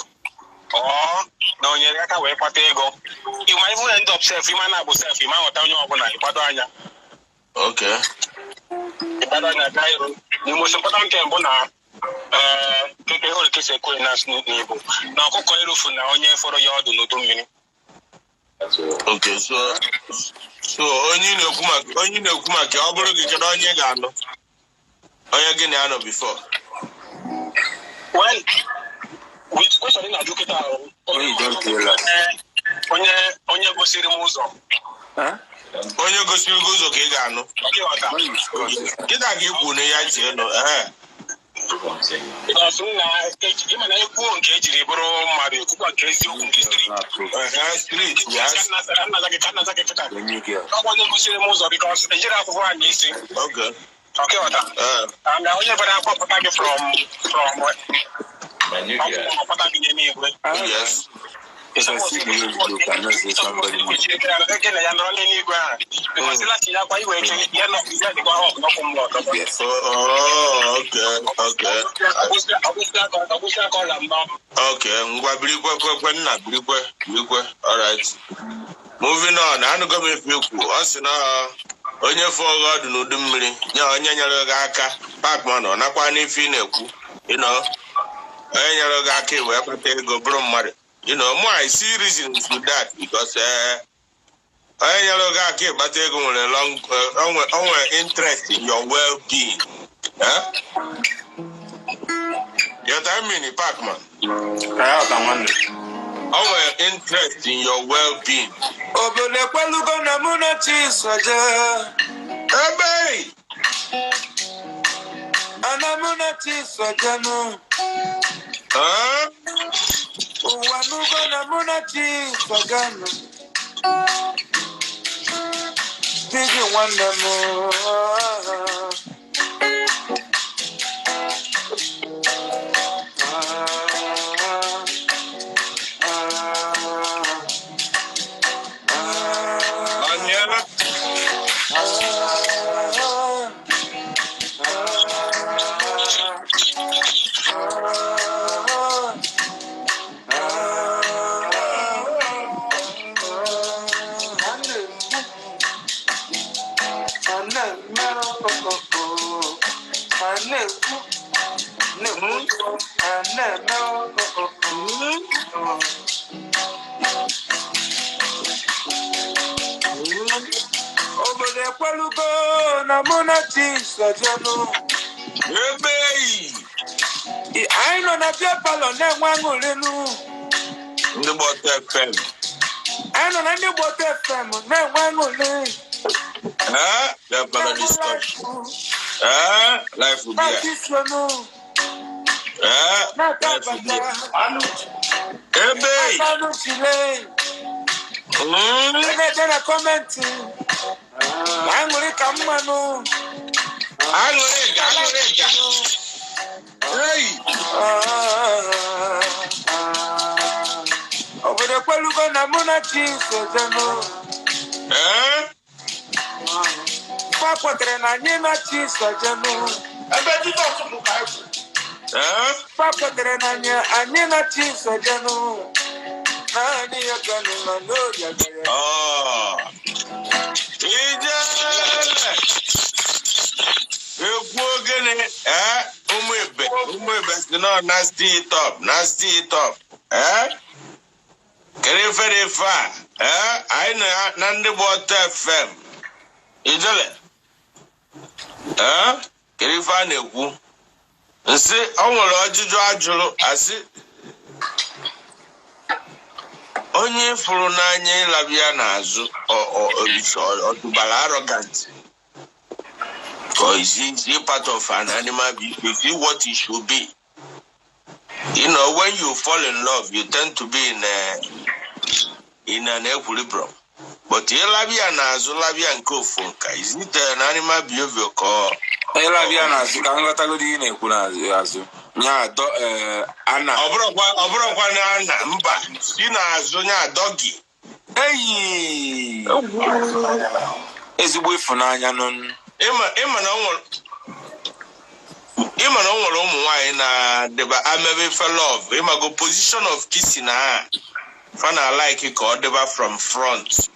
or na o nyere gị aka wee kpata ego. You might even end up sef, ịma na-abụ sef, ịma ghọta onye ọbụla ịkwado anya. Ịkwado anya gaa iru. The most important thing bụ na ee keke hụrụ ka esi ekwu na n'Igbo na ọkụkọ erufu na onye fọrọ ya ọdụ n'udu mmiri. Okay, so onye ị na-ekwu maka ọ bụrụ gị, kedu onye ị ga-anụ? Onye gị na-anọ before? Well, with question ị na-ajụ kịta ahụ, onye gosiri m ụzọ. Onye gosiri gị ụzọ ka ị ga-anụ. Okay, ghọta. Kịta ka ị kwuru na ya ji elu. Ee. Because m na ịma na ekwuo nke ejiri bụrụ mmadụ, ekwukwa nke eziokwu nke street. Ehe, street, yes. Ka nnaza gị kịta. Ọkwa onye gosiri m ụzọ, because ejiri akwụkwọ anyị isi. Okay, ghọta. Ee. And onye bịara akpọpụta gị from ọkpụkpọ ọkpọta gị n'eluigwe. If I see the way you look, I know say somebody must. Gị na ya nọrọ n'eluigwe ahụ. Because ịlachi ya kwa iwe ike ya nọ ya dịkwa họp n'ọkụ mmụọ ọtọ. Yes. Oh, okay. Ọgwụsị aka ọla m n'ọnụ. Okay, ngwa, birikwe kwekwe nna, birikwe, birikwe. Alright. Moving on, anụgo m ife ikwu. Ọ sị na onye fụọ gị ọdụ n'udu mmiri, nye onye nyere gị aka, Parkman ọ nakwa n'ife ị na-ekwu. Onye nyere gị aka i wee kpata ego bụrụ mmadụ. Mụ, I see reasons with that, because onye nyere gị aka ịkpata ego nwere long o nwere interest in your well-being. Eh? You know what I mean, Parkman? O nwere interest in your well-being. Obodo ekwelugo na mụ na chi soje. Ebe! Ana mụ na chi sojenụ. Huh? Ụwa nugo na mụ na chi sojenụ. Di gị nwanne m. Ah, ah, ah. Anya? Ah, ah, ah, Obodo ekwelugo na mụ na chi sojenụ. Ebe! Anyị nọ na beer parlour na-enwe aṅụrịnụ. Ndị Gbọtọ FM. Anyị nọ na ndị Gbọtọ FM na-enwe aṅụrị. Eh? Beer parlour discussion. Eh? Life will be Na-ata isonu. Eh? Na-ata Life will be abacha. Ebe! Na-ata anụ chile. Na-ede na comment. Aṅụrị ka mmanụ. Aṅụrị aṅụrị. Hey! Ah, ah. Obodo ekwelugo na mụ na chi sojenụ. Eh? Fa kwetere na anyị na chi sojenụ. Ebe Jizọs bụ ka anyị kwụ. Eh? Fa kwetere na anyị na chi sojenụ. Naanị ya ganụ na n'obi agara. Oh. Ijele! Ekwu ogene, eh? Ụmụ ibe, ụmụ ibe si nọ nasty it up, nasty it up. Eh? Kedu ife dị ife a? Eh? Anyị nọ ya na ndị Gbọtọ FM. Ijele? Eh? Kedu ife a na-ekwu? Nsị, o nwere ọjụjụ ajụrụ, asị onye fụrụ n'anya ịlabịa n'azụ ọ dụbara arrogant. Or is he part of an animal being? Is he what he should be? When you fall in love, you tend to be in an equilibrium. But ịlabịa n'azụ, labịa nke ofu nka, is it an animal behavior ka ọ Ịlabịa n'azụ, ka nghọtagodi ihe na-ekwu n'azụ azụ nya dọ ee ana. Ọ bụrụkwa na ana mba si n'azụ nya doggy. Eyi, ezigbo ịfụnanya nụ. Ịma na o nwere ụmụ nwaanyị na-adịba amebe ife love, ịmago, position of kissing ha, fa na like ka ọ dịba from front,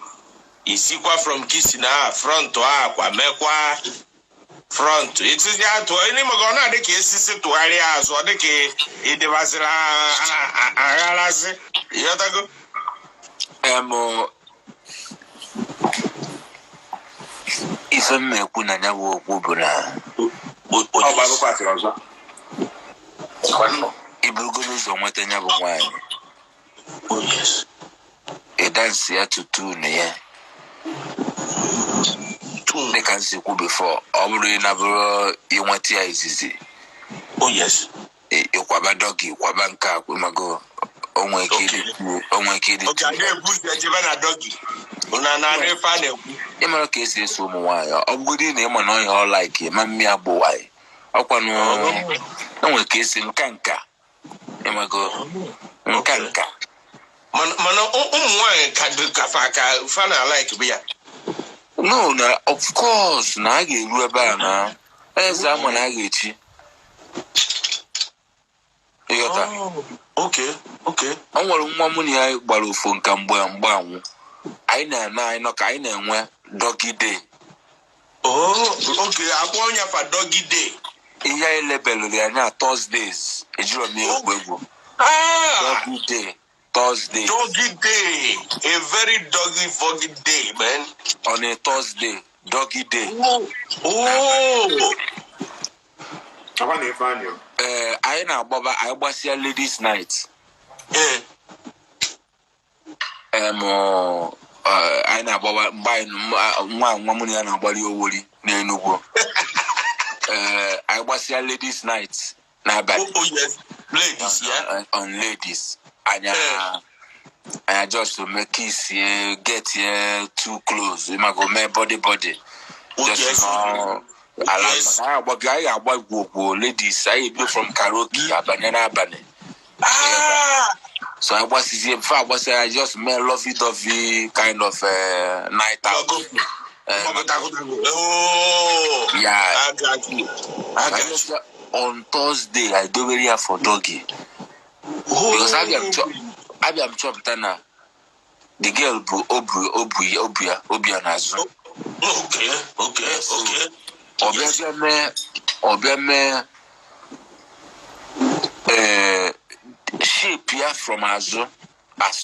isikwa from kissing ha front ha kwa mekwa front itizi atụ ịmago, ọ na-adị ka esisi tụgharịa azụ, ọ dị ka ịdịbaziri agharazi, ịghọtago? Ife m ekwu na ya bụ okwu bụ na Ọ gbagokwa ọzọ. Iburugodo ụzọ nweta ya bụ nwaanyị, ịdansi ya tutu na ya dịka m si kwu before, ọ bụrụ ị nabụrụ inweta ya izizi, ịkwaba doggy, kwaba nke a, mago o nwee ike ịdị, o nwee ike ịdị. Oke, a na-ebuzi ejebe na doggy na na ife a na-ekwu. Ịmara ka esi eso ụmụ nwaanyị, ọ bụgodị na ịma na ọhịa ọ like ma mmiri agbụ nwaanyị ọkwanụ, enwere ka esi nka nka, ịmago nka nka. Mana ụmụ nwaanyị ka dị ka fa ka fa na like bụ ya. No, na of course na a ga-eru ebe a na eze ama na a ga-echi, ịghọta? Okay. O nwere nwa mụ na ya gbara ofo nka mgbe mgbe anwụ anyị na-eme, anyị nọ ka anyị na-enwe doggy day. Oh, okay, akpọ onye fa doggy day. Ihe anyị lebelụrụ ya anya Thursdays, ejiro m ya egwu egwu. Ah! Doggy day, Thursday. Doggy day, a very doggy foggy day, man. On a Thursday, doggy day. Oh. Akwa na ife anyị o. Ee, anyị na-agbaba, anyị gbasịa ladies night. Anyị na-agbaba mgbe anyị nwa nwa mụ na ya na-agbali owori n'Enugwu. Ee, anyị gbasịa ladies night n'abalị. Oh, yes, ladies, yeah. On ladies anya, anya just to make kiss ye, get ye too close, ịmago, mee body body. Just nọ ala. Anyị agba, anyị agba gwogwo ladies, anyị ebido from karaoke abanye n'abalị. So anyị gbasizie before agbasi, anyị just mee lovey dovey kind of night out. Oh. Yeah. I got you. I got you. On Thursday, I dobere ya for doggy because abịa m chọpụta na the girl bụ obu obu obu ya obu ya n'azụ. Ọbịa bịa mee, ọbịa mee ee shape ya from azụ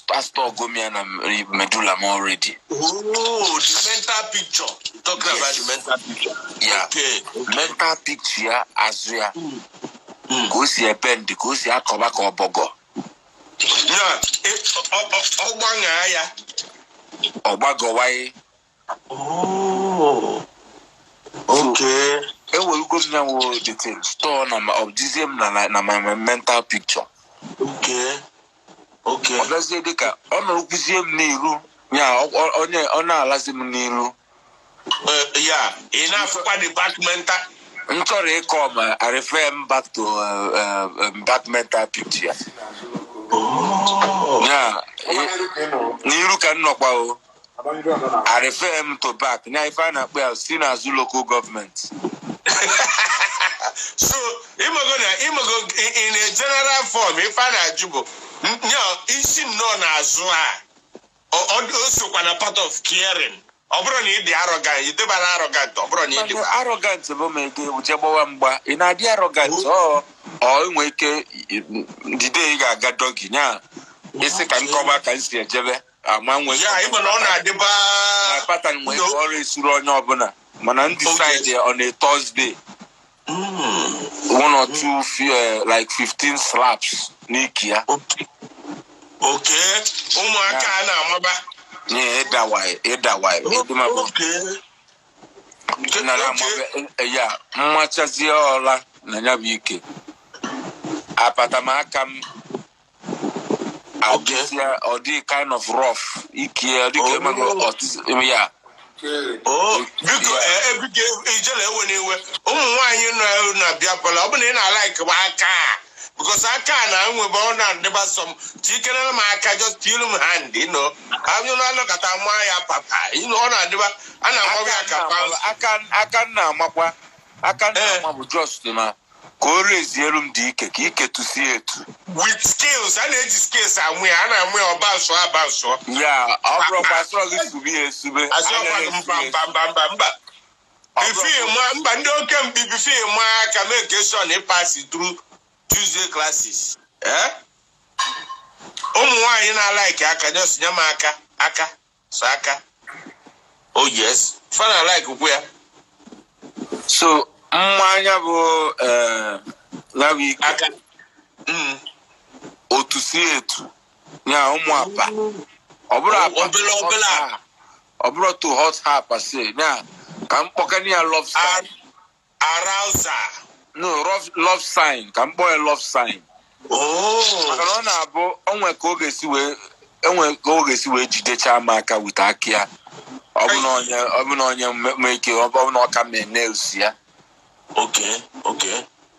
astọgo m ya na medulla m already. Oh, the mental picture. Talking about the mental picture. Yeah. Mental picture ya, azụ ya, ka o si ebe ndị ka o si akọba ka ọbọgọ. Yeah, ọ gbanyaa ya. Ọ gbagọwaye. Oh. Okay. Ewerugo m ya wo the thing store na ma ọ dizie m na my mental picture. Ọ bịazie dịka ọ nọrọkwuzie m n'iru ya, onye ọ na-alazi m n'iru. Yeah, ị na-afụkwa the back mental. M chọrọ ịkọ ma I refer m back to back mental picture ya. Oh. Ya n'iru ka m nọkwa o, I refer m to back na ife a na-akpọ ya si n'azụ local government. So, ịmago na ịmago in a general form, ife a na-ajụ bụ nya isi nnọọ n'azụ a, o sokwa na part of caring. Ọ bụrụ na ị dị arrogant, ị dịbara arrogant, ọ bụrụ na ị dị Arrogant bụ ma ego je gbawa mgba, ị na-adị arrogant, ọ nwee ike dide ị ga-aga doggy nya isi ka nkọba ka m si ejebe ama nwee. Ya ịma na ọ na-adịba Na pattern nwee ike ọrụ esuru onye ọbụla, mana m decide on a Thursday, one or two few, like 15 slaps n'iki ya. Oke ụmụaka a na-amaba. Nye ịdawai ịdawai ịdịmabụ. Nara amabe ya mmachazie ọla na ya bụ ike apata m aka m adịsịa, ọ dị kind of rough ike, ọ dị ka emago ọtụtụ ya. Oh, biko, ebike ijele, ewe n'iwe. Ụmụ nwaanyị nọ na bịa parlour, ọ bụ na ị na-alike m aka a, because aka a na-enwebe ọ na-adịba sọ m tikerere m aka, just tiru m hand. Anyụ na-anọkọta maa ya papa, ọ na-adịba a na-amaghị aka pa. Aka nna amakwa aka nna Eh. ama bụ just na ka o rezielu m dị ike ka ike tụsie etu. With skills, a na-eji skills amụ ya, a na-amụ ya ọba nsọ aba nsọ. Ya ọ bụrụkwa asọrọ gị sube ya esube. Asọkwa gị mba mba mba mba mba. Before ma mba ndị oke mkpi, before ma aka make sure na ịpass through Tuesday classes. Eh, ụmụ nwaanyị na-alike aka, just nye m aka, aka so aka. Oh yes, fa na like kwu ya. So mmanya bụ ya bụ ike aka. Otu si etu ya ụmụ apa, ọ bụrụ apa Obele obele apa. Ọ bụrụ to hot ha apa si ya ka m kpọkene ya love sign. Arousal. No, love sign, ka m kpọọ ya love sign. Oh. Maka na ọ na-abụ onwe ka ọ ga-esi wee enwe ka ọ ga-esi wee jidechaa m aka wite aka ya, ọ bụ na onye ọ bụ na onye mee ike, ọ bụ na ọ ka mee nails ya. Okay.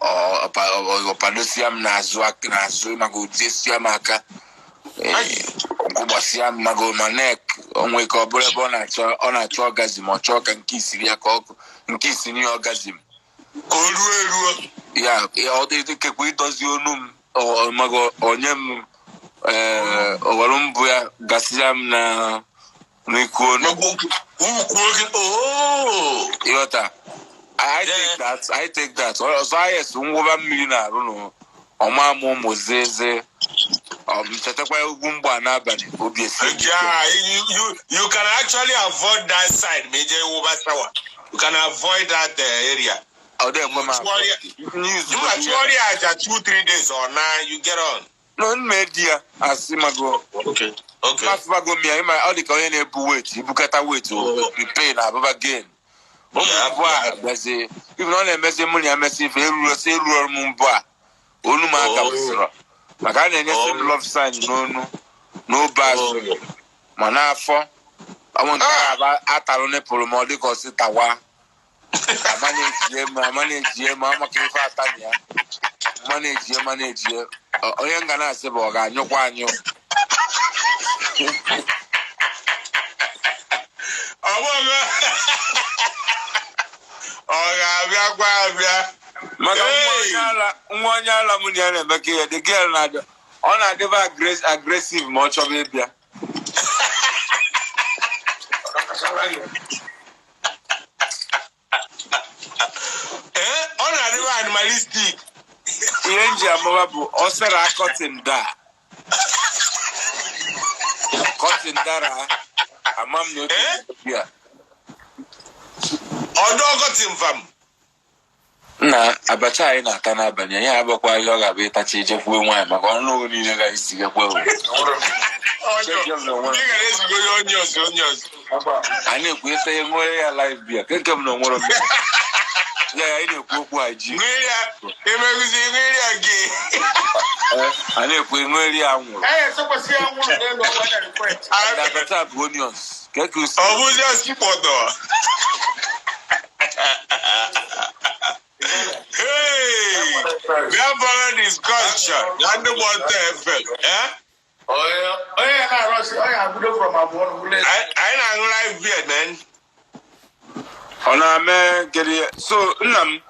Ọ padosia m n'azụ aka, n'azụ maka ojesia m aka, gwụgbasịa m maka ma neck onwe ka ọ bụrụ ebe ọ na-achọ orgasm, ọ chọọ ka nke isiri ya ka ọ nke isiri ya orgasm. Ka o ruo eruo. Ya ọ dị ikekwe ịdozi onu m, maka onye m owere mbụ ya gasịa m na n'ikwu onu. Ukwu gị, oh. Ịghọta? I take that, I take that. Ọzọ ayes nwụba mmiri na-arụ nụ ọma m ụmụ zeze, ọ m chetakwa egwu mgba n'abalị, obi esi m ike. Yeah, you can actually avoid that side, Major Uber shower. You can avoid that area. Ọ dị ekwe m afọ. You actually aja 2, 3 days or nine, you get on. No, nna di ya asị mago. Okay. Mafụbago m ya, ịma ọ dị ka onye na-ebu weight, ibukata weight, o pain abụba gain. Ụmụ mbụ a bịazi ibi na ọ na-emezi mụ na ya mesị ife eruro sị eruro m mbụ a onu m aka kwụsịrọ maka a na-enyesi m love sign n'onu, n'obe azụ, ma n'afọ ọnwụ nke a aba atalụ nịpụrụ m, ọ dị ka ọ sị tawa ama na-ejie m, ama na-ejie m maka ife atani ya, ama na-ejie ma na-ejie. Onye nga na-asị bụ ọ ga-anyụkwa anyụ. Ọ bụghị ọ ga-abịakwa abịa. Maka nwa Hey! onye ala mụ na ya na-emekọ ihe, the girl na-adị ọ na-adịba aggressive ma ọ chọba ịbịa. Ee, ọ na-adịba animalistic. Ihe m ji amụba bụ ọ sara curtain da curtain dara, ama m na otu Eh? ya. Ọdụ ọgọtị mfam. Nna, abacha anyị na-ata n'abalị anyị abakwa ihe ọ ga-abụ ịtacha ijekwuo nwaanyị maka ọnụ ọgụ niile ga-esi gekwe. Ndị gara ezigo ya onye ọzọ, onye ọzọ. Anyị na-ekwu ịta ihe nwere ya live beer nke m na onwere m ya ya, anyị na-ekwu okwu anyị ji. Nwere ya emeguzi, nwere ya gị. Anyị na-ekwu nwere ya anwụrụ. Ee, esekwesị ya nwụrụ n'elu ọgba na request. And abacha bụ onions ka ka o si. Ọ bụzi osikpọtọ. Hey, bịa bọrọ discussion na ndị gbọta FM. Eh? Onye na-arọsị, onye abido from abụọ na ụlọ. Anyị na-aṅụ live beer, man. Ọ na-eme kedu ihe? So nna m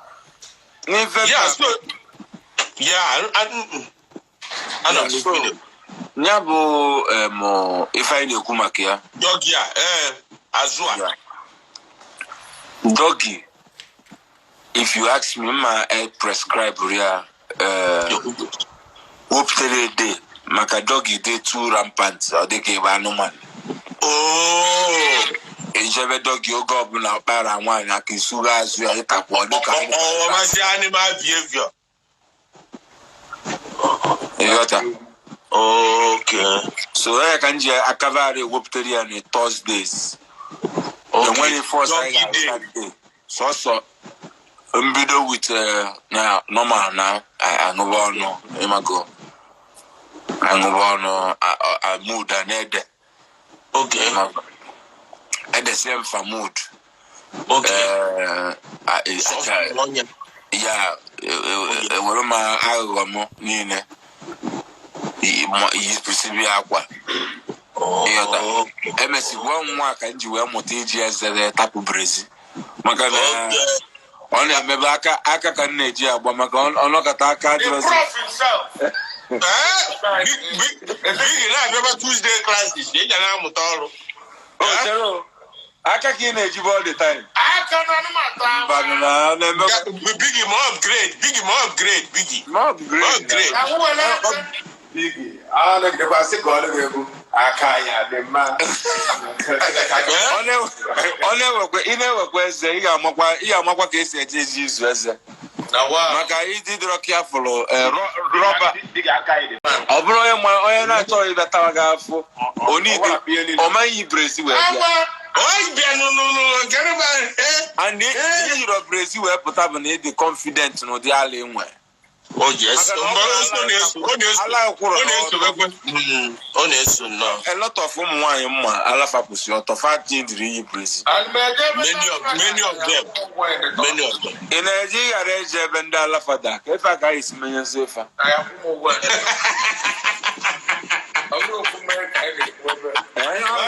n'ife Yeah, so yeah, anọ m So, video. Ya bụ ife anyị na-ekwu maka ya. Doggy a, eh, azụ a. Yeah. Doggy, if you ask me, ma I prescribe ya wepụtara ede maka doggy dị too rampant, ọ dịka ebe anụmanụ. Oh. Ejebe doggy oge ọbụla ọ kpara nwaanyị aka isuru azụ ya ịtakwa, ọ dịka Ọ masị animal behavior. Ịghọta? Okay. So ya ka m ji akabara ewepụtara ya na Thursdays. Enweghị force anyị Doggy ga day. Saturday. Sọsọ mbido with na normal na aṅụba ọnụ, ịmago, aṅụba ọnụ, mood a na-ede. Ịmago. Edesie m fa mood. Ya ewere m aghụghọ m niile yipụsịrị akwa. Ịghọta? Emesigwo nwa ka m ji wee mụta iji ezere tapụ brezi, maka na ọ na-emebe aka aka ka m na-eji agba, maka ọnọkọta aka The adịrọzi. prof himself. Bigi na-abịaba Tuesday classes, ị ga na-amụta ọrụ. O chere o, aka ka ị na-ejibe all the time. Aka na anụmanụ ahụ. Mbanụ na ọ na-eme. Bigi ma upgrade, Bigi ma upgrade, Bigi. Ma upgrade. Upgrade. Ahụ were eze. Bigi, a na-egekwa sị ka ọ dịghị egwu aka ya dị mma. Ọ na-ewekwa, ị na-ewekwa eze, ị ga-amakwa ka esi eji eji izu eze, maka ịdị dịrọ kịafụlụ rọba. Bigi, aka ya dị mma. Ọ bụrụ onye ma onye na-achọghị ịbịatawa gị afụ onide, ọ maghị brezi wee bịa. Agba. Ọ bịa n'ụlọ nke ba. And ihe yiri brezi wee pụta bụ na ịdị confident n'ụdị ala ị nwere. Oh yes. Maka na ọ Mgbe bụrụ ọ na-eso, ọ na-eso. ala kwụrụ Ọ na-eso n'ọtọ. ekwe. Ọ na-eso nnọọ. A lot of ụmụ nwaanyị mma alafapụsị ọtọ fa dịrị iyi brezi. Many of them. Many of them. Ị na-eje ghara eje ebe ndị alafada ka ife aka esi menyezi ife. Na ya kwụ m ụgwọ. Ọ bụrụ okwu mere ka anyị na-ekwu ebe. Na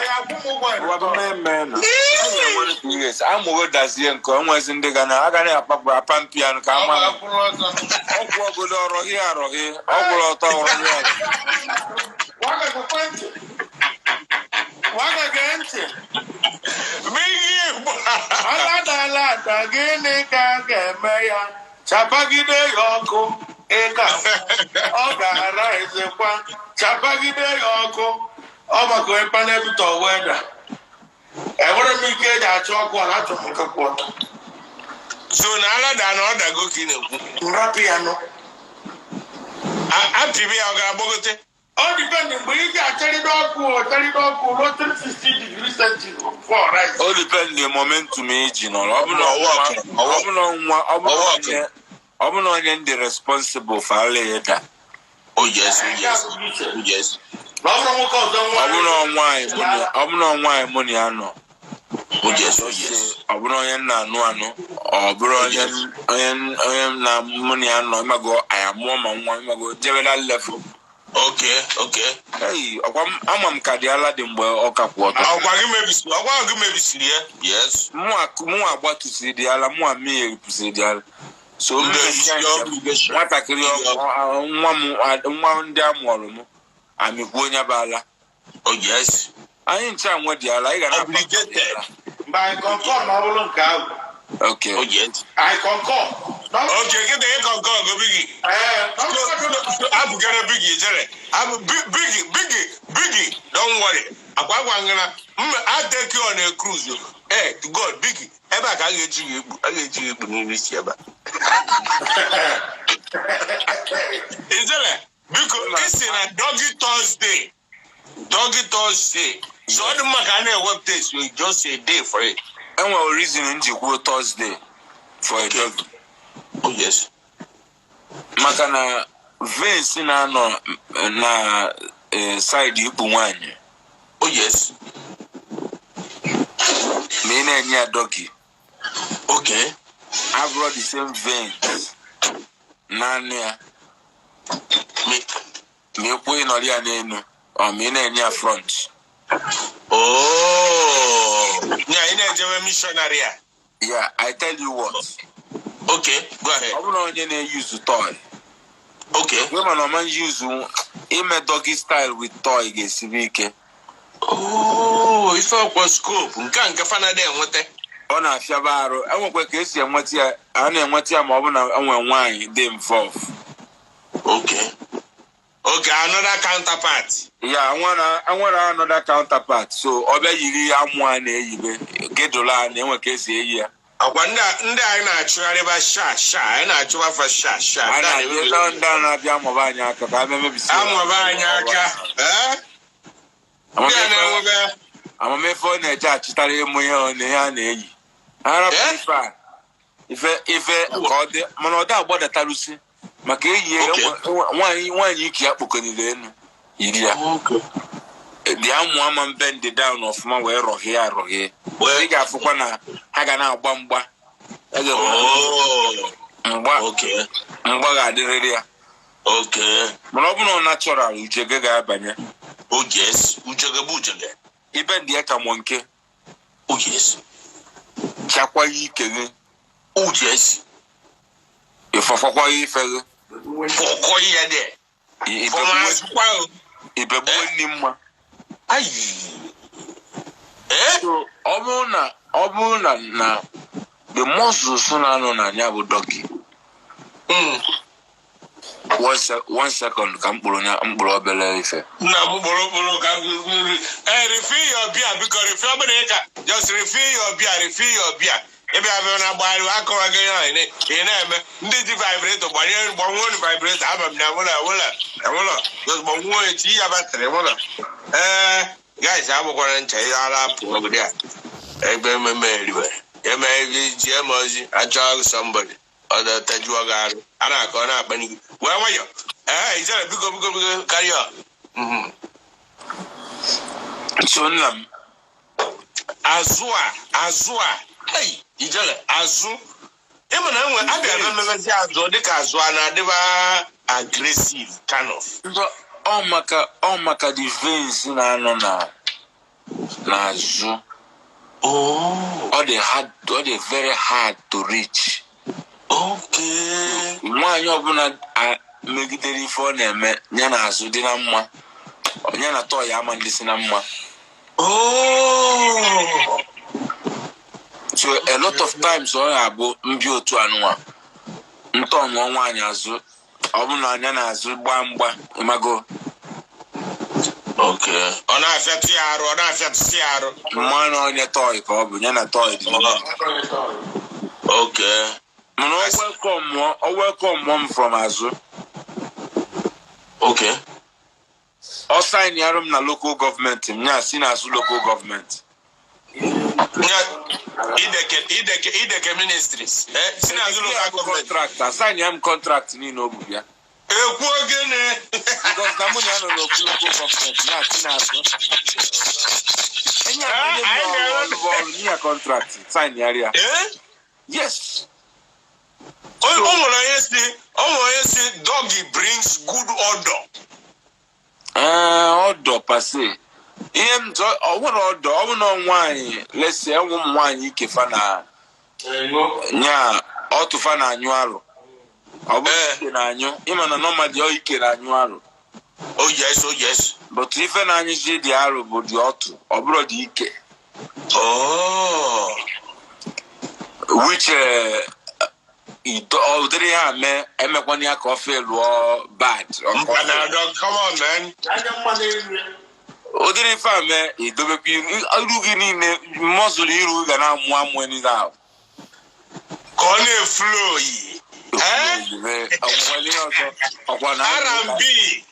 ya kwụ m ụgwọ. Ụwa bụ mmemme na amụgo dazie nke onwezi ndị ga na aga na-akpapụ apa mpi anụ ka Ọ ama bụ akwụrụ ọzọ. Ọkwụ ogodo ọrọhị arọhị, ọgwụrụ ọtọ ọrọhị arọhị. Nwaka gekwe ntị. Nwaka gee ntị. Bigi Igbo. Ala dala ada, gịnị ka a ga-eme ya? Chapagide ya ọkụ, ị ga ọ ga-ara ezekwa. Chapagide ya ọkụ, ọ maka onye panebutọ weda. Enwere m ike eji achọ ọkụ a na-achọ m nke kwụ ọtọ. So na ala da na ọ dago ka ị na-ekwu. Nrapụ ya nụ. Apịbị ya, ọ ga-agbagote. Ọ depend mgbe ị ga-acharịdo ọkụ, ọ charịdo ọkụ ruo 360 degree centigrade for rice. O depend the momentum iji nọrọ. Ọ bụ na Ọwọ́ nwa ọkụ, ọwọ́. ọ bụ na nwa, ọ bụ na Ọwọ́. onye, ọ bụ na onye ndị responsible for ala ya da. Oh yes. Na ọ bụrụ nwoke ọzọ nwa. Ọ bụ na nwaanyị mụ na, ọ bụ na nwaanyị mụ na ya nọ. Oh yes. Ọ bụrụ onye nna anụ anụ, ọ bụrụ onye na mụ na ya nọ, ịmago, anyị amụọ ma nwa, ịmago, jebela level. Okay. Ei, ọkwa ama m ka dị ala dị mgbe ọ ka kwụ ọtọ. Ọkwa gị mebisiri ya. Yes. Mụnwa gbatusiri dị ala, mụnwa mmiri pụsiri dị ala. So Ndị mmesịa isi njem, obligation. nwatakịrị nwa m, nwa ndị a mụọrọ m amịkwu onye bụ ala. Oh yes. Anyị nche nwe dị ala, ị ga na-akpa. Obligated. Mgbe anyị concur na ọ bụrụ nke ahụ. Okay. Oh yes. I concur. Na ọ bụrụ- Okay, kịta ị concur go Bigi. Ee, na ọ bụrụ- Abụgara Bigi jere. Abụ Bigi, Bigi, Bigi, don't worry. Akwa gwa ngana. Mma, I take you on a cruise. Eh, to God, Bigi. Ebe a ka a ga-eji gị ekpu, a ga-eji gị ekpu n'ime isi ebe a. Ijele, biko, isi na Doggy Thursday. Doggy Thursday. So ọ dị mma ka a na-ewepụta esi just a day for it. Enwere reason m ji kwuo Thursday for a doggy. Oh yes. Maka na veins na-anọ na side ikpu nwaanyị, Oh yes. ma ị na-enye ya doggy, abụrụ the same veins naanị ya ma ị kwuo ịnọrọ ya n'elu, ọ ma ị na-enye ya front. Oh. Yeah, ị na-ejebe missionary a. Yeah, I tell you what. Okay, go ahead. Ọ bụrụ onye na-eyuzu toy, wee mana ọma yuzu ime doggy style with toy ga-esibe ike. Oh, ife ọkwa scope nke a nke fanada enweta. Ọ na-afịaba arụ. Enwekwa ka esi enweta ya, a na-enweta ya ma ọ bụ na enwe nwaanyị dị involve. Okay, another counterpart. Ya nwere another counterpart, so ọ bịa yiri ya amụ a na-eyibe gedụlụ a na-enwe ka esi eyi ya. Ọkwa ndị anyị na-achụgharịba sha sha, anyị na-achụba fa sha sha. A Ndị a na-abịa na-emebi- ndị a na-abịa amụba anyị aka ka a bịa mebisi. Amụba anyị aka. Eh? Ndị a na-enwebe Amamife ọ na-eje achịtara ịmụ ihe ọ na ihe a na-eyi arapụ. Eh? Ife a Ife ife ka ọ dị, mana ọ dị agbadatarụsi maka eyi ya. Okay. Nwaanyị ike ya kpokọnile enu yiri ya dị amụ ama mbe ndị down ọfụma wee rọhie arọhie. Ị ga-afụkwa na ha ga na-agba mgba. A ga-enwe Oh, mgba. okay. Mgba ga-adịrịrị ya. Mana ọ bụrụ na ọ natural, ujege ga-abanye. Oh yes. Ujege bụ ujege. Ibe ndị ya ka mụ nke Oh yes. chakwa ya ike gị. Oh yes. Ịfọfọkwa ya ife gị. Fọkọ ya dị. Fọma azụkwa o. Ibegbuwe nni mma. Ayi. Eh? So, ọ bụrụ na the muscles na-anọ na ya bụ doggy. One second ka mkpụrụ ya mkpụrụ obere ife. Nna m, kpụrụ kpụrụ ka ee, refill your beer, biko, refill. Ọ bụrụ ka just refill your beer, refill your beer. Ịbịa bịa na gbagharị akọrọ gị ya, ị na-eme ndị ji vibrator gbanye, gbanwuo vibrator. Aba m na nwụlọ nwụlọ nwụlọ, just gbanwuo echi ya battery nwụlọ. Ee guys, abụkwara ncha ihe ara apụ obodo a ebe ememe eriwe eme jie m ozi achọghị somebody ọ da-atajuo gị arụ a na-akọ ọ na-akpani gị wee nwayọ. Ee, ijere, biko, biko, biko, karịa. So nna m, Azụ a, azụ a, hey, ijele, azụ ịma na enwe abịa na mmemezi azụ dịka azụ a na-adịba aggressive kind of. Mbọ, ọ maka the veins na-anọ na n'azụ. Oh. Ọ dị hard, ọ dị very hard to reach. Nwaanyị ọbụla megidere ife ọ na-eme ya na azụ dị na mma, ya na tọọ ya ama ndị si na mma. So a lot of times ọ ga-abụ mbi otu anụnwa ntọ nụọ nwaanyị azụ, ọ bụ na anya na-azụ gbaa mgba mago. Okay, ọ na-afịatụ ya arụ, ọ na-afịatụsị ya arụ. Mmanụ onye toy ka ọ bụ ya na toy dị mma. Mana ọ welcome mụọ m from azụ. Ọ sign arụ m na local government m ya si n'azụ local government. Nya, ideke ideke ideke ministries, eh, si n'azụ local government. Contract asign ya m, contract niile o bu bịa. Ekwuo gịnị? Because na mụ na ya nọ n'okwu local government ya si n'azụ. Enye ya onye m ọrụ ọrụ bụ ọrụ nye ya contract sign ya ya. Eh? Yes. O nwere onye si doggy brings good odor. Ee, ọdọ pase ihe m chọ ọ nwere ọdọ, ọ bụ na nwaanyị lesi enwe ụmụ nwaanyị ikefa na nya ọtụfa na-anyụ arụ, ọ bụ ike na-anyụ. Ịma na normally ọ ike na-anyụ arụ. Oh yes, oh yes. But ife na-anyụzi dị arụ bụ dị ọtụ, ọ bụrụ dị ike. Oh. Which ụdịrị ha mee emekwana ya ka ọ fe lụọ bad. Mba na dog, come on, man. Ụdịrị ife a mee, idobekwa iru gị niile mọzụlụ, iru ga na-amụ amụ niile ahụ. Ka ọ na-eflow yi. Eh? Ọgwụkwala ihe ọzọ ọkwa na R&B.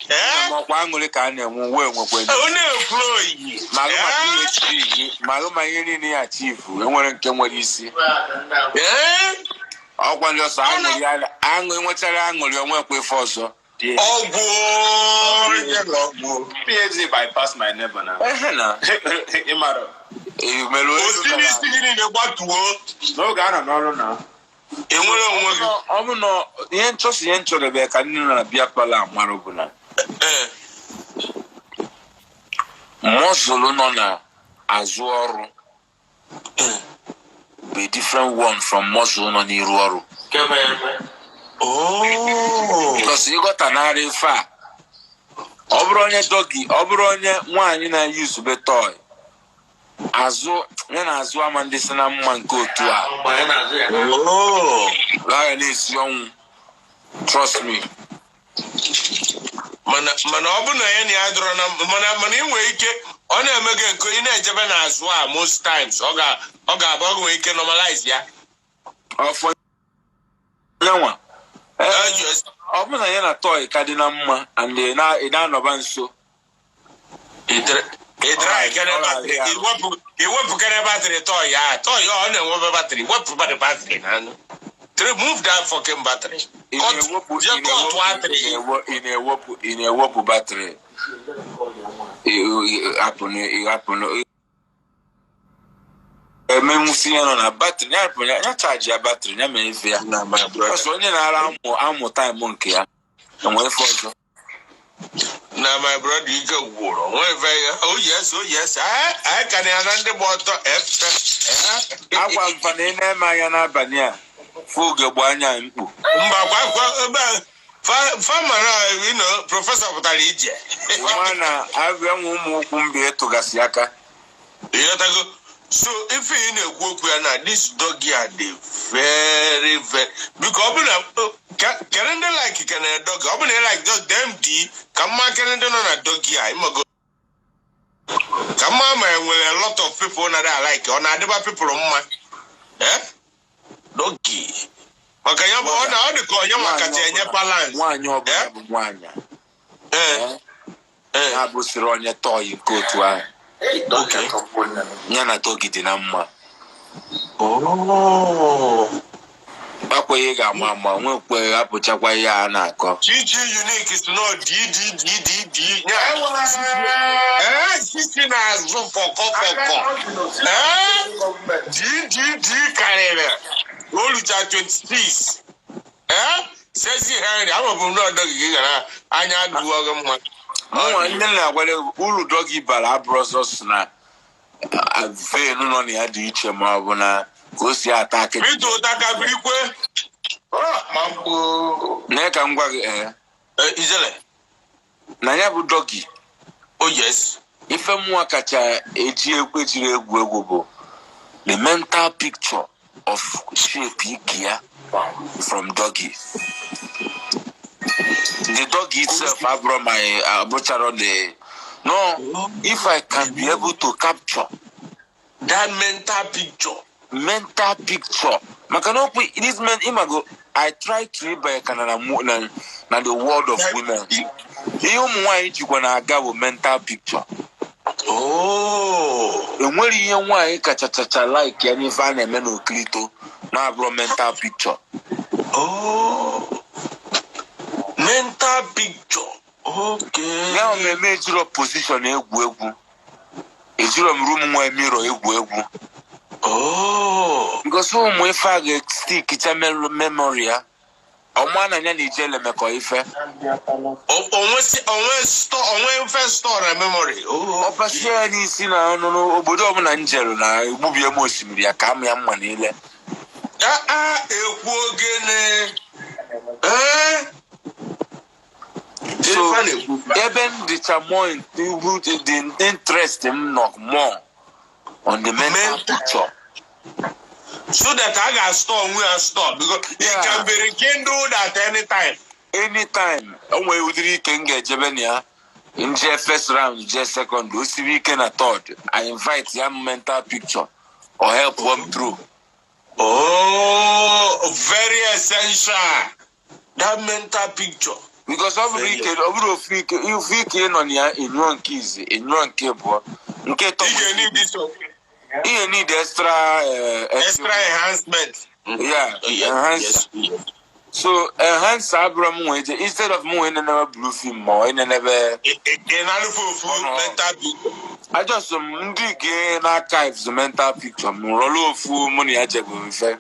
Eh? ọkwa aṅụrị ka a na-enwe wee nwekwa. Ọ na-eflow yi. Ma agụ ma Eh? PhD gị, ma agụ ma ihe niile ya chifu enwere nke nwere isi. Eh? Ọkwa ndị ọsọ aṅụrị aṅụ enwechara aṅụrị onwekwa ife ọzọ. Ọgwụ ọgwụ. PhD bypass my neighbor now. Ehe na Ịmara. Mere onye Osi n'isi gị niile gbatuo. N'oge a nọ n'ọrụ na. Enwere onwe gị. Ọ bụ na ihe nchọsi ihe nchọrọ ka ndị nọ na beer parlour mara bụ na muscle nọ na azụ ọrụ bụ a different one from muscle nọ n'iru ọrụ. Oh. Because ịghọta narị ife a, ọ bụrụ onye doggy, ọ bụrụ onye nwaanyị na-eyuzube toy azụ ya na azụ ama ndị si na mma nke otu a. Oh. Agha na-esi ọnwụ, trust me. Mana ọ bụ na ya na ya dọrọ na mana ị nwere ike ọ na-eme gị nke ị na-ejebe n'azụ a, most times ọ ga-abụ ọ nwere ike normalize ya. Ọfọ nyanwa. Eh, yes. Ọ bụ na ya na toy ka dị na mma and ị na-anọba nso. Ị dry kene battery, iwepụ kene battery toy ya, toy ọ na-enwebe battery, wepụ battery na anụ. Remove that fucking battery. Cut, je cut battery. Ị na-ewepụ batrị, ịhapụ emenwusi ihe nọ na batrị ya, hapụ ya, ya chaji ya batrị ya mee ife ya. Na my brother. Ọsọ onye na-ara amụ amụ taịmụ nke ya enwe ife ọzọ. Na my brother, ike gwụrụ nwe ife ya. Oh yes, oh yes. Anyị ka na ndị gba ọtọ efe. Agwa mfa na ị na-eme anya n'abalị a, fụ ugegbe anya mkpu. Mba, kwa kwa ebe a, fa mara professor pụtara ije. Nwa na abịa nwe ụmụ ụkwụ mba ịtụgasị aka. Ịghọtago? So ife ị na-ekwu okwu ya na this doggy a dị very very, biko, ọ bụ na kedu ndị like kene doggy, ọ bụ na ị like dog dem di ka mma, kene ndị nọ na doggy a, ịmago ka mma ma enwere a lot of people na dey like, ọ na-adịba people mma, eh, doggy, maka ya bụ ọ na ọ dị ka onye nwa kacha enye balance. Nwaanyị ọbụla Eh? bụ nwaanyị Eh, eh. na-abụsịrị onye tọyị nke otu ahụ ya na doggy dị na mma. Oh. Akwaghị ga-ama ama nwekwe hapụchakwa ihe a na-akọ. Chichi Unique is not D D D D D. Yeah. Eh, Chichi na-azụ fọkọ fọkọ. Eh, D D D karịrị. O rucha 26. Eh, Sezi Henry, ama bụ m na ọdọ gị gara anya adụọ gị mma. Mụnwa ndị na-agwara uru doggy bara abụrụ sọsọ na vein nọ na ya dị iche ma ọ bụ na ka o si ata akịdị. Peter Ụtaka birikwe. Na ka m gwa gị, ee. Eh, Ijele. Na ya bụ doggy, Oh yes. ife mmụọ kacha eji ekwe jiri egwu egwu bụ the mental picture of shape ike ya from doggy. The doggy itself abụrụ my abụchara the, no, if I can be able to capture that mental picture. Mental picture, maka na okwu this men, imago, I try to ịbanye ka na the world of women, ihe ụmụ nwaanyị jikwa na-aga bụ mental picture. Oh. Enwere ihe nwaanyị kachachacha like ya n'ife a na-eme n'okirito na-abụrụ mental picture. Oh. Mental picture. Okay. Ya mmemme ejiro position egwu egwu, ejiro m room nwa mirror egwu egwu. Oh. Because ụmụ ife a ga-stick memory ya, ọma na ya na ijele mekọ ife. Onwe store, onwe mfe store na memory. Oh. Ọ basie ya n'isi na ọnụ n'obodo ọbụla njeru na egbubie m osimiri ya ka m ya mma niile. Ah ah, ekwu ogene. Eh? So Ife a na-ekwu. Ebe m dịcha more the interest m nọ more on the mental Mental. picture. So that I can store onwe ya store because it can be rekindled at any time. Anytime o nwere ụdịrị ike m ga-ejebe na ya, nje first round, jee second, o siri ike na third, I invite ya mental picture or help one through. Oh, very essential. That mental picture. Because ọ bụrụ ike, ọ bụrụ ofu ike, ofu ike ị nọ na ya, enyụọ nke izi, enyụọ nke abụọ, nke ịtọ. You ga need this one. Ihe need extra Extra enhancement. Yeah, Oh, yeah. enhance. Yes. So enhance abụrụ m nwee je instead of m nwee nenebe blue film ma ọ nenebe Ị na-alụfe ofu Oh, no. mental picture. Ajọsọ m ndị gee na archives mental picture m rọrọ ofu mụ na ya jebụ mfe.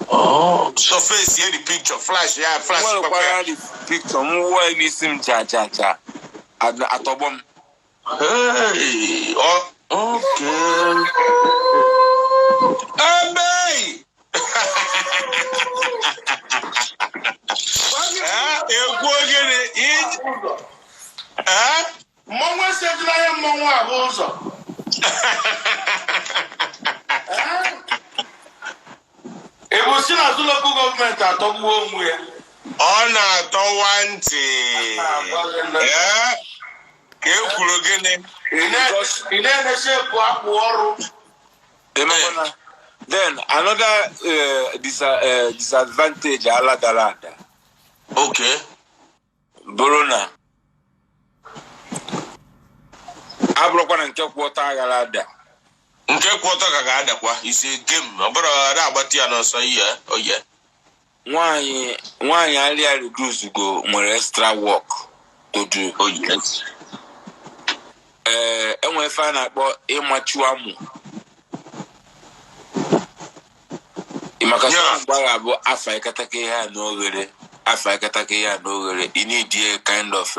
Oh. Surface here the picture, flash, yeah, flash. Nwerekwara the picture m wụọ n'isi m cha cha cha, atọgbọ m. Hey, oh, okay. Ebe! Eh, ekwu ogene, eh? Mmọnwụ esejila ya, mmọnwụ abụ ụzọ. Ebu si na azụ local government atọgbuo onwe ya. Ọ na-atọwa ntị. Eh? Ka e kwuru gịnị? Ị na-emechepụ akpụ ọrụ. Emekwana. Then another disadvantage ala dara ada bụrụ na abụrụkwa na nke kwụ ọtọ aghara ada. Nke kwụ ọtọ ka ga-adakwa. Isi game. Ọ bụrụ ada agbati ya n'ọsọ ihe. Oye. Nwaanyị alịa reduce go nwere extra work to do. Oh yes. Ee, enwe ife a na-akpọ ịmachu amụ, maka mgbe ga-abụ afa ịkataka ihe a n'oghere, afa ịkataka ihe a n'oghere, you need a kind of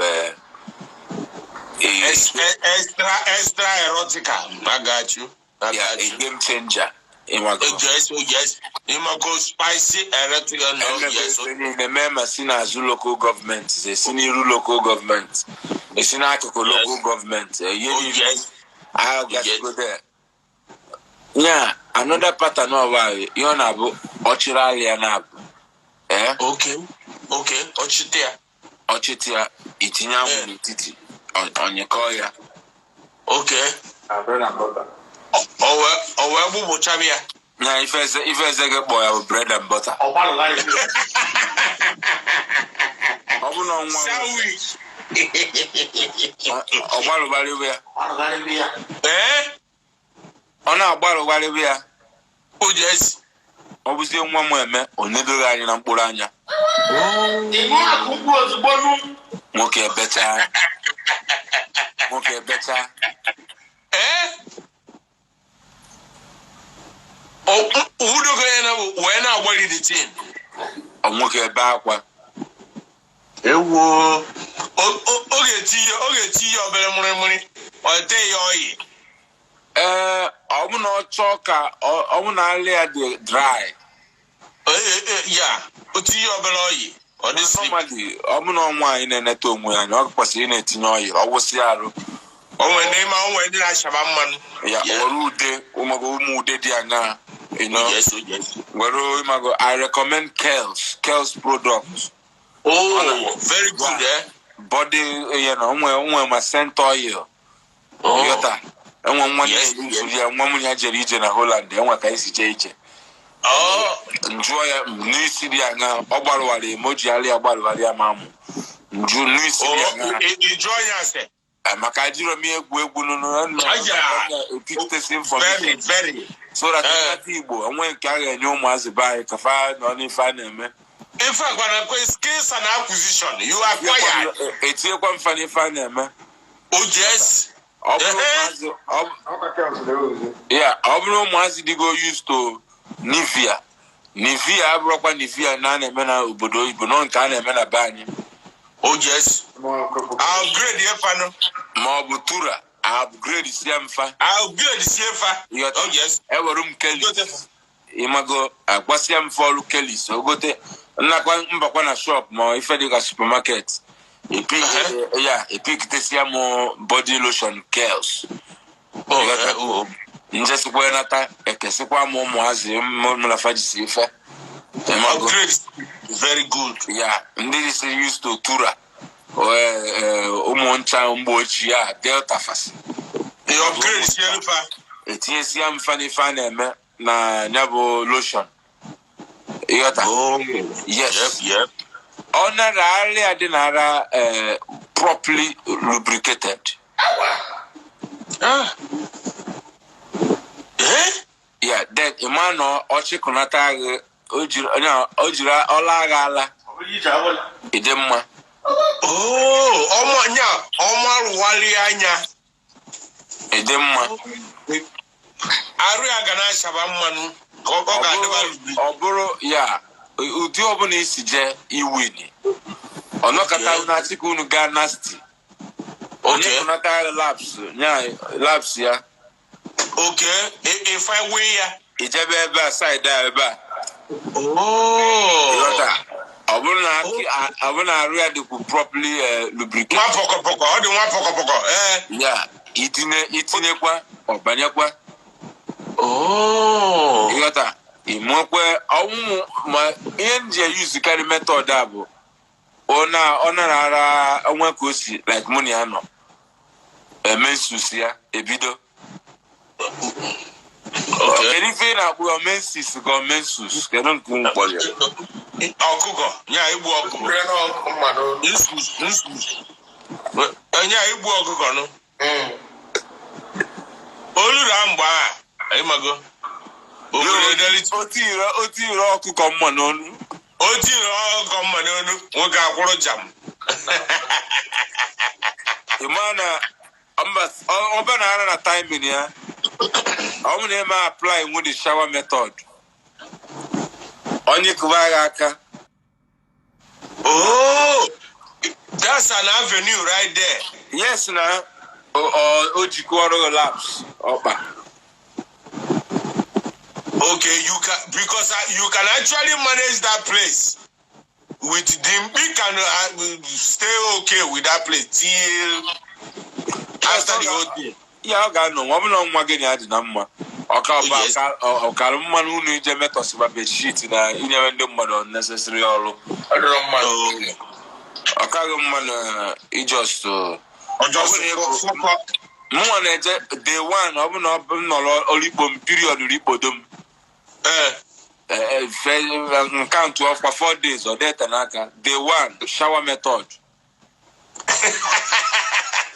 Extra erotica. I got you. I yeah, got a you. game changer. Ịmago. Yes. Ịmago spicy erotica. No, yes. Niile mee ma si n'azụ local gọọmenti, esi n'iru local gọọmenti, esi n'akụkụ local gọọmenti, ihe Oh, niile yes. ahụ gasịgo there. Nya another pattern ọba, ihe ọ na-abụ ọchịrị alịa na-abụ ee. Okay. Ọchịtị ya. Ọchịtị ya, itinye amụ n'etiti, ọnyịkọ ya. Okay. Bread and butter. O wee gbụgbụchaba ya. Nya ife eze gị kpọ ya bụ bread and butter. Ọ gbalụgharị. Ọ bụ na ọnwa Sandwich. ọ gbalụgharịwa ya. Gbalụgharị ya. Ee? Ọ na-agbalụgharịwa ya. Oh yes. Ọ bụzie nwa m eme o nedoghị anyị na mkpụrụ anya. Ịṅụ akụ mkpu ozugbo nụ. Nwoke ebecha, nwoke ebecha. Ee? Udogo ya na wee na-agbali the thing. Ọ nwoke ebe akwa. Ewo. Ọ ga-eti ihe obere mụrịmụrị. Ọ tee ya oyi. Ee, ọ bụ na ọ chọọ ka ọ bụ na alị ya dị dry. Ya, o tinye obere oyi. Ọ dị slick. Normally, ọ bụ na nwaanyị na-eneta onwe ya anya, ọ kwesịrị ị na-etinye oyi, ọ wụsị arụ. O nwere n'ime, o nwere ndị na-achaba mmanụ. Ya were ude, ụmụ ụmụ ude dị aṅaa, you know. Yes. Were ịmago, I recommend Kels products. Oh, very good, eh? Body, onwe ma scent oil. Ịghọta, enwe nwa na-eyuzuru ya, nwa m ya jere ije na Holland, enwe ka esi jee ije. Oh, njụọ ya n'isi dị aṅaa, ọ gbarụwara emoji alị ya gbarụwara ya, ma mụ nju n'isi dị aṅaa. Ị jụọ ya ase. Maka ajịrọ m egwu egwu nụnụ. Aja. Epitesi Very, information very. so that ndị Igbo onwe nke a ga-enye ụmụazị be anyị ka fa nọ n'ife a na-eme. In fact, when I skills and acquisition, you acquired. Etinyekwa mfa n'ife a na-eme. Oh, yes. Ọ bụrụ ụmụazị Ọkwa Kels na-ewuzi. Ya, ọ bụrụ ụmụazị dịgo used to Nivea, Nivea abụrụkwa Nivea na a na-eme na obodo oyibo, nọ nke a na-eme na be anyị. Oh, yes. Upgrade your panel. Ma ọ bụ Tura, upgrade sie mfa. Upgrade CFA. Ịghọta? Oh, yes. Ewere m Kelis, ịmago, agbasịa mfe ọrụ Kelis ogote nnakwa mbakwa na shop ma ife dịka supermarket ya epikitesia m body lotion Kels. Oh, oh. Njesikwa nata, ekesikwa m ụmụazị m na fajisi ife, ịmago. Upgrade. Very good. Ya ndị si used to Tura, ụmụ ncha mgbe ochie ya, Delta fasi. The upgrade CFA. Etinyesia mfa n'ife a na-eme na ya bụ lotion, ịghọta? Oh, Yes. Yep. Ọ nara arịa dị nara properly lubricated. Ah. Eh? Ya, then ịma na ọchịkọnata gị, o jiri o jiri ọla agha ala. Ọ bụrụ ije awụla. Ịdị mma. Oh, ọmọ nya, ọmọ arụwali anya. Ịdị mma. Arụ ya ga na-achaba mmanụ. Ka ọ ga-adịba Ọ bụrụ ya ụdị ọbụla isi jee iwini, ọnọkọta unu asị ka unu gaa nasty, onye kụnata laps nya laps ya. Okay. If I weigh ya. Ijebe ebe a, side a, ebe a. Oh. Ịghọta? Ọ bụrụ na arụ ya dịkwu properly lubricated. Nwa pọkọpọkọ, ọ dị nwa pọkọpọkọ. Ee. Ya itinye, itinyekwa, ọ banyekwa. Oh. Ịghọta? Ịmụekwe ọnwụ ma ihe m ji eyuzukarị method a bụ ọ na ọ nara onwe ka o si like mụ na ya nọ eme nsusi ya ebido. Kedu ife ị na-akpụ ya, mensis ka ọ mensus, kedu nke unu kpọrọ ya? Ọkụkọ, nya igbu ọkụkọ. Mmadụ. Nsus, nsus. Nya igbu ọkụkọ nụ. Olu na mgbe a, ịmago. Obodo edelite. Otu ire ọkụkọ mma n'onu. O tiri ọgọ mma n'onu nwoke akwụrụ jam. Ị ma na mba ọba na ara na timing ya, ọ bụ na eme apply nwu the shower method, onye kụba agha aka. Oh, that's an avenue right there. Yes, na o jikwa ọrụ laps ọkpa. Okay, you can, because you can actually manage that place with the we can stay okay with that place till after the whole thing. Ya ọ ga-anọ nwa ọ bụla nwa gị na ya dị na mma, ọka ọba. Yes. Ọkara mmanụ unu ije metọsịba bedsheet na inyere ndị mmadụ unnecessary ọrụ. Ọ dịrọ mma. Oh, Ọ kaghị mma na ijust or just Ọ bụrụ na mụnwa na-eje day one, ọ bụ na ọ bụ m nọrọ olikpo m, period rikpodo m. Nke ntụ ọkwa 4 days, ọ dịte n'aka. Day one, shower method.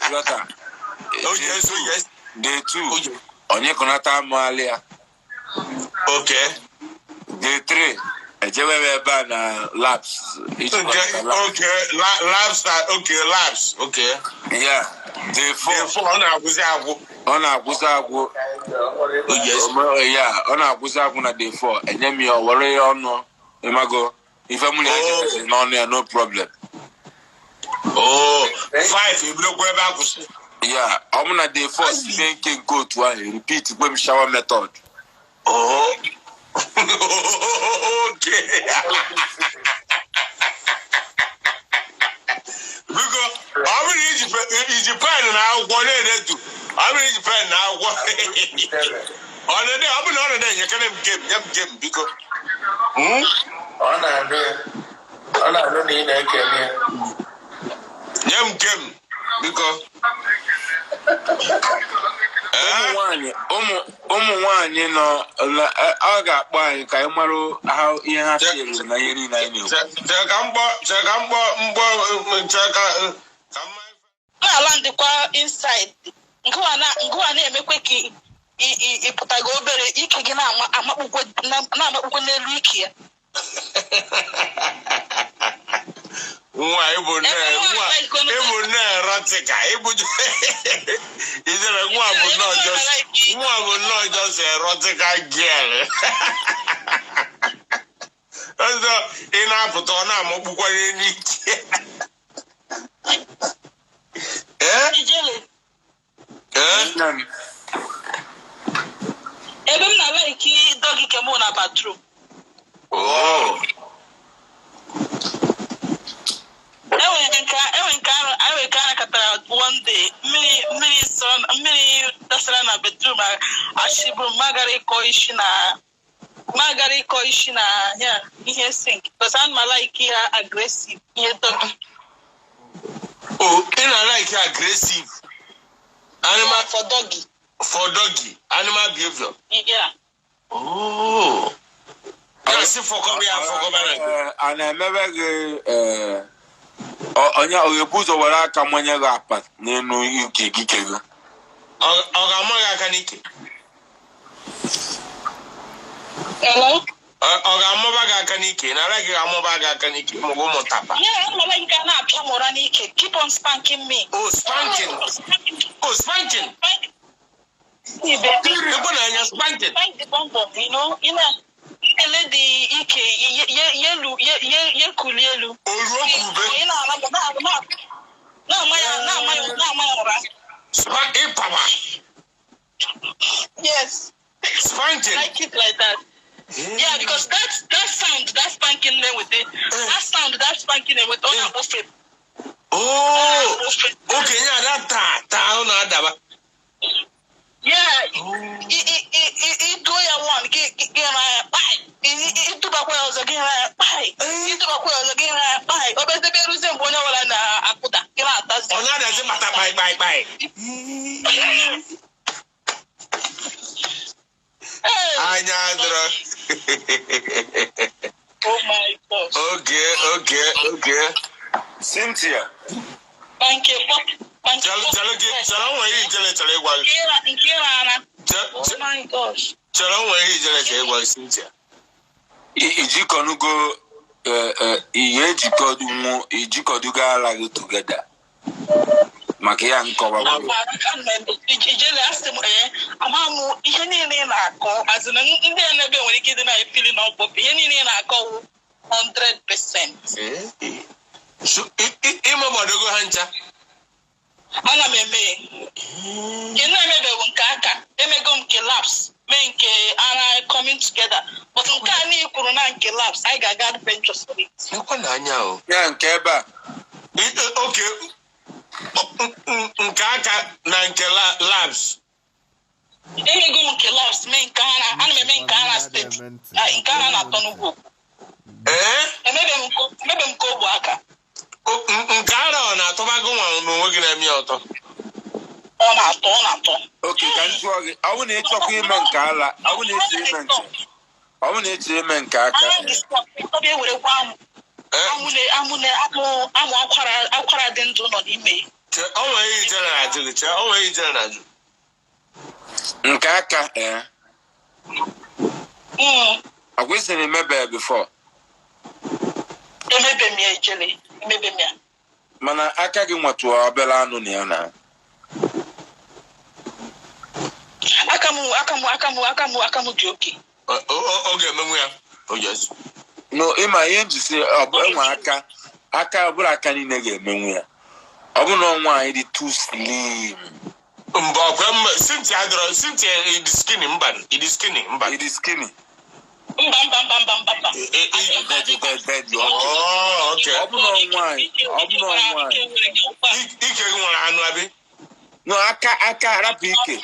Ghọta? Oh yes, oh yes. Day two, Oh yes. onye kọnata amụalị ya. Day three, ejebe m ebe a na laps iji kọnata laps. Okay. Labs. Okay, labs. Okay. Yeah. Day Day four, four, ọ na-agwụzi agwụ. Ọ na-agwụsị agwụ. Oh yes. Ya ọ na-agwụsị agwụ na day four, enye m ya, ọ were ya ọnụ, ịmago ife mụ na ya jepesị n'ọnụ ya, no problem. Oh, five, ebidokwa ebe akwụsị. Ya ọ bụ na day four si nke otu ahụ, repeat kwe m shower method. Oh. Okay. Biko, ọ bụrụ na iji pen na akwụkwọ na-edetu, ọ bụrụ na iji pen na akwụkwọ, ọ na-ede, ọ bụrụ na ọ na-ede, nyekere m game, nye m game, biko. Ọ na-anụ ya. Ọ na-anụ na ị na-ekele ya. Nye m game, biko. Ụmụ nwanyị, ụmụ nwanyị nọ ọ ga-akpọ anyị ka anyị mara ha ihe ha fielu na ihe niile anyị na-ekwu. Chere ka mgbọ, chere ka mgbọ, mgbọ, chere ka mma. Na-ala ndịkwa inside ngụwa na-emekwe ka ịpụtago obere ike gị na-amakpukwe n'elu ike ya. Nwa ịbụ nne, Ebe nwa nwa like ịbụ nne erotica, ịbụ ijere nwa bụ nnọọ just, nwa bụ nnọọ just erotica girl. Ọzọ ị na-apụta, ọ na-amakpukwanye n'ike. Ee? Ijele. Ee? Nne m. Ebe m na-like doggy kem na bathroom. Oh. Enwere nke arụ katara one day, mmiri sọrọ, mmiri dasara na bedroom, achịbụ m magara ịkọ isi na magara ịkọ isi na ya ihe sink, because ana m like ya aggressive ihe doggy. Oh, ị na-like aggressive animal For doggy. For doggy animal behavior. Yeah. Oh. Ya si fọkọba ya fọkọba na Ee, a na-emebe gị ee, onye ọ ga-ebu ụzọ were aka manye gị apa n'elu ike ikike gị? Ọ ga-ama gị aka n'ike? Hello? Ọ ga-amụba gị aka n'ike na ara gị ga-amụba gị aka n'ike maọbụ ụmụ tapa? Yeah, ana m like nke a na-apịa m ụra n'ike. Keep on spanking me. Oh, spanking. Oh, spanking. See, baby. Ekwe na anya spanking. Spank the bum bum, you know? Ị na-ele dị ike yelu ye kuli elu. Oruo kwube. Ị na-ama na-ama ya ụra. Ịpaba. Yes. Spanking. Like it like that. Yeah, because that sound, that spanking them with it, that sound, that spanking them with, ọ na-akpọfe. Oh, okenye ada taa taa ọ na-adaba. Yeah, iduo ya one, gị ra ya kpai. Ịtụbakwa ya ọzọ, gị ra ya kpai. Ịtụbakwa ya ọzọ, gị ra ya kpai. Obezebe ruzie mgbe onye ọbụla na-akpụda, gị na-atazi. Ọ na-adazi mata kpai kpai kpai. Hey! Anya adịrọ. Oh my gosh. Okay. Cynthia. Ma nke Chere chere gị, chere, o nwere ihe ijele chọrọ ịgwa gị. nke ra ara. Oh my gosh. Chere, o nwere ihe ijele chọrọ ịgwa gị, Cynthia. Ijikọnugo. Ihe ejikọdunwu ejikọdugo ara gị together maka ya nkọwa. Ijele, asị m ee, ama m ihe niile ị na-akọ azụ na ndị a na-ebe nwere ike ịdị na-efili na ọkpọpụ ihe niile ị na-akọ wụ 100%. So, ịmagbadogo ha ncha? Ana m eme nke na-emebeghị nke aka. Emego m nke laps, mee nke ara coming together, but nke a niile kwuru na nke laps, anyị ga-aga adventures for it. Nekwa na anya o. Ya nke ebe a. Oke nke aka na nke laps. Emego m nke laps, mee nke ara. Ana m eme nke ara steeti. Ah, nke ara na-atọ n'ugwu. Ee. Emebe m nke ogbu aka. Nke ara ọ na-atọbago nwa n'onwe gị na-eme ya ụtọ? Ọ na-atọ, ọ na-atọ. Oke, ka m jụọ gị, ọ bụ na ịchọkwa ime nke ala, ọ bụ na ịchọ ime nke, ọ bụ na ịchọ ime nke aka. Ara dị soft, ọ ga-ewerekwa amụ. Ee. Amụ na amụ na amụ amụ akwara akwara dị ndụ nọ n'ime. Che, o nwere ihe ijere na-ajụ gị. Che, o nwere ihe ijere na-ajụ. Nke aka, ee. Ọkwa isi na imebe before? Emebe m ya, ijele, emebe m ya. Mana aka gị nwetụ obere anụ na ya na Aka m, aka m, aka m, aka m, aka m dị oke. Ọ ga-emenwu ya. Oh yes. No, ịma ihe njisi ọ bụ enwe aka aka ọbụla aka niile ga-emenwu ya. Ọ bụ na nwaanyị dị too slim. Mba, ọkwa mba, Cynthia adọrọ. Cynthia, ịdị skinny? Mba, ịdị skinny? Mba. Ịdị skinny? Mba, mba, mba, mba, mba, mba. Dị ọkụ. Oh, okay. Ọ bụ na nwaanyị, ọ bụ na nwaanyị Ike gị nwere anụ abi? No, aka aka, rapụ ike.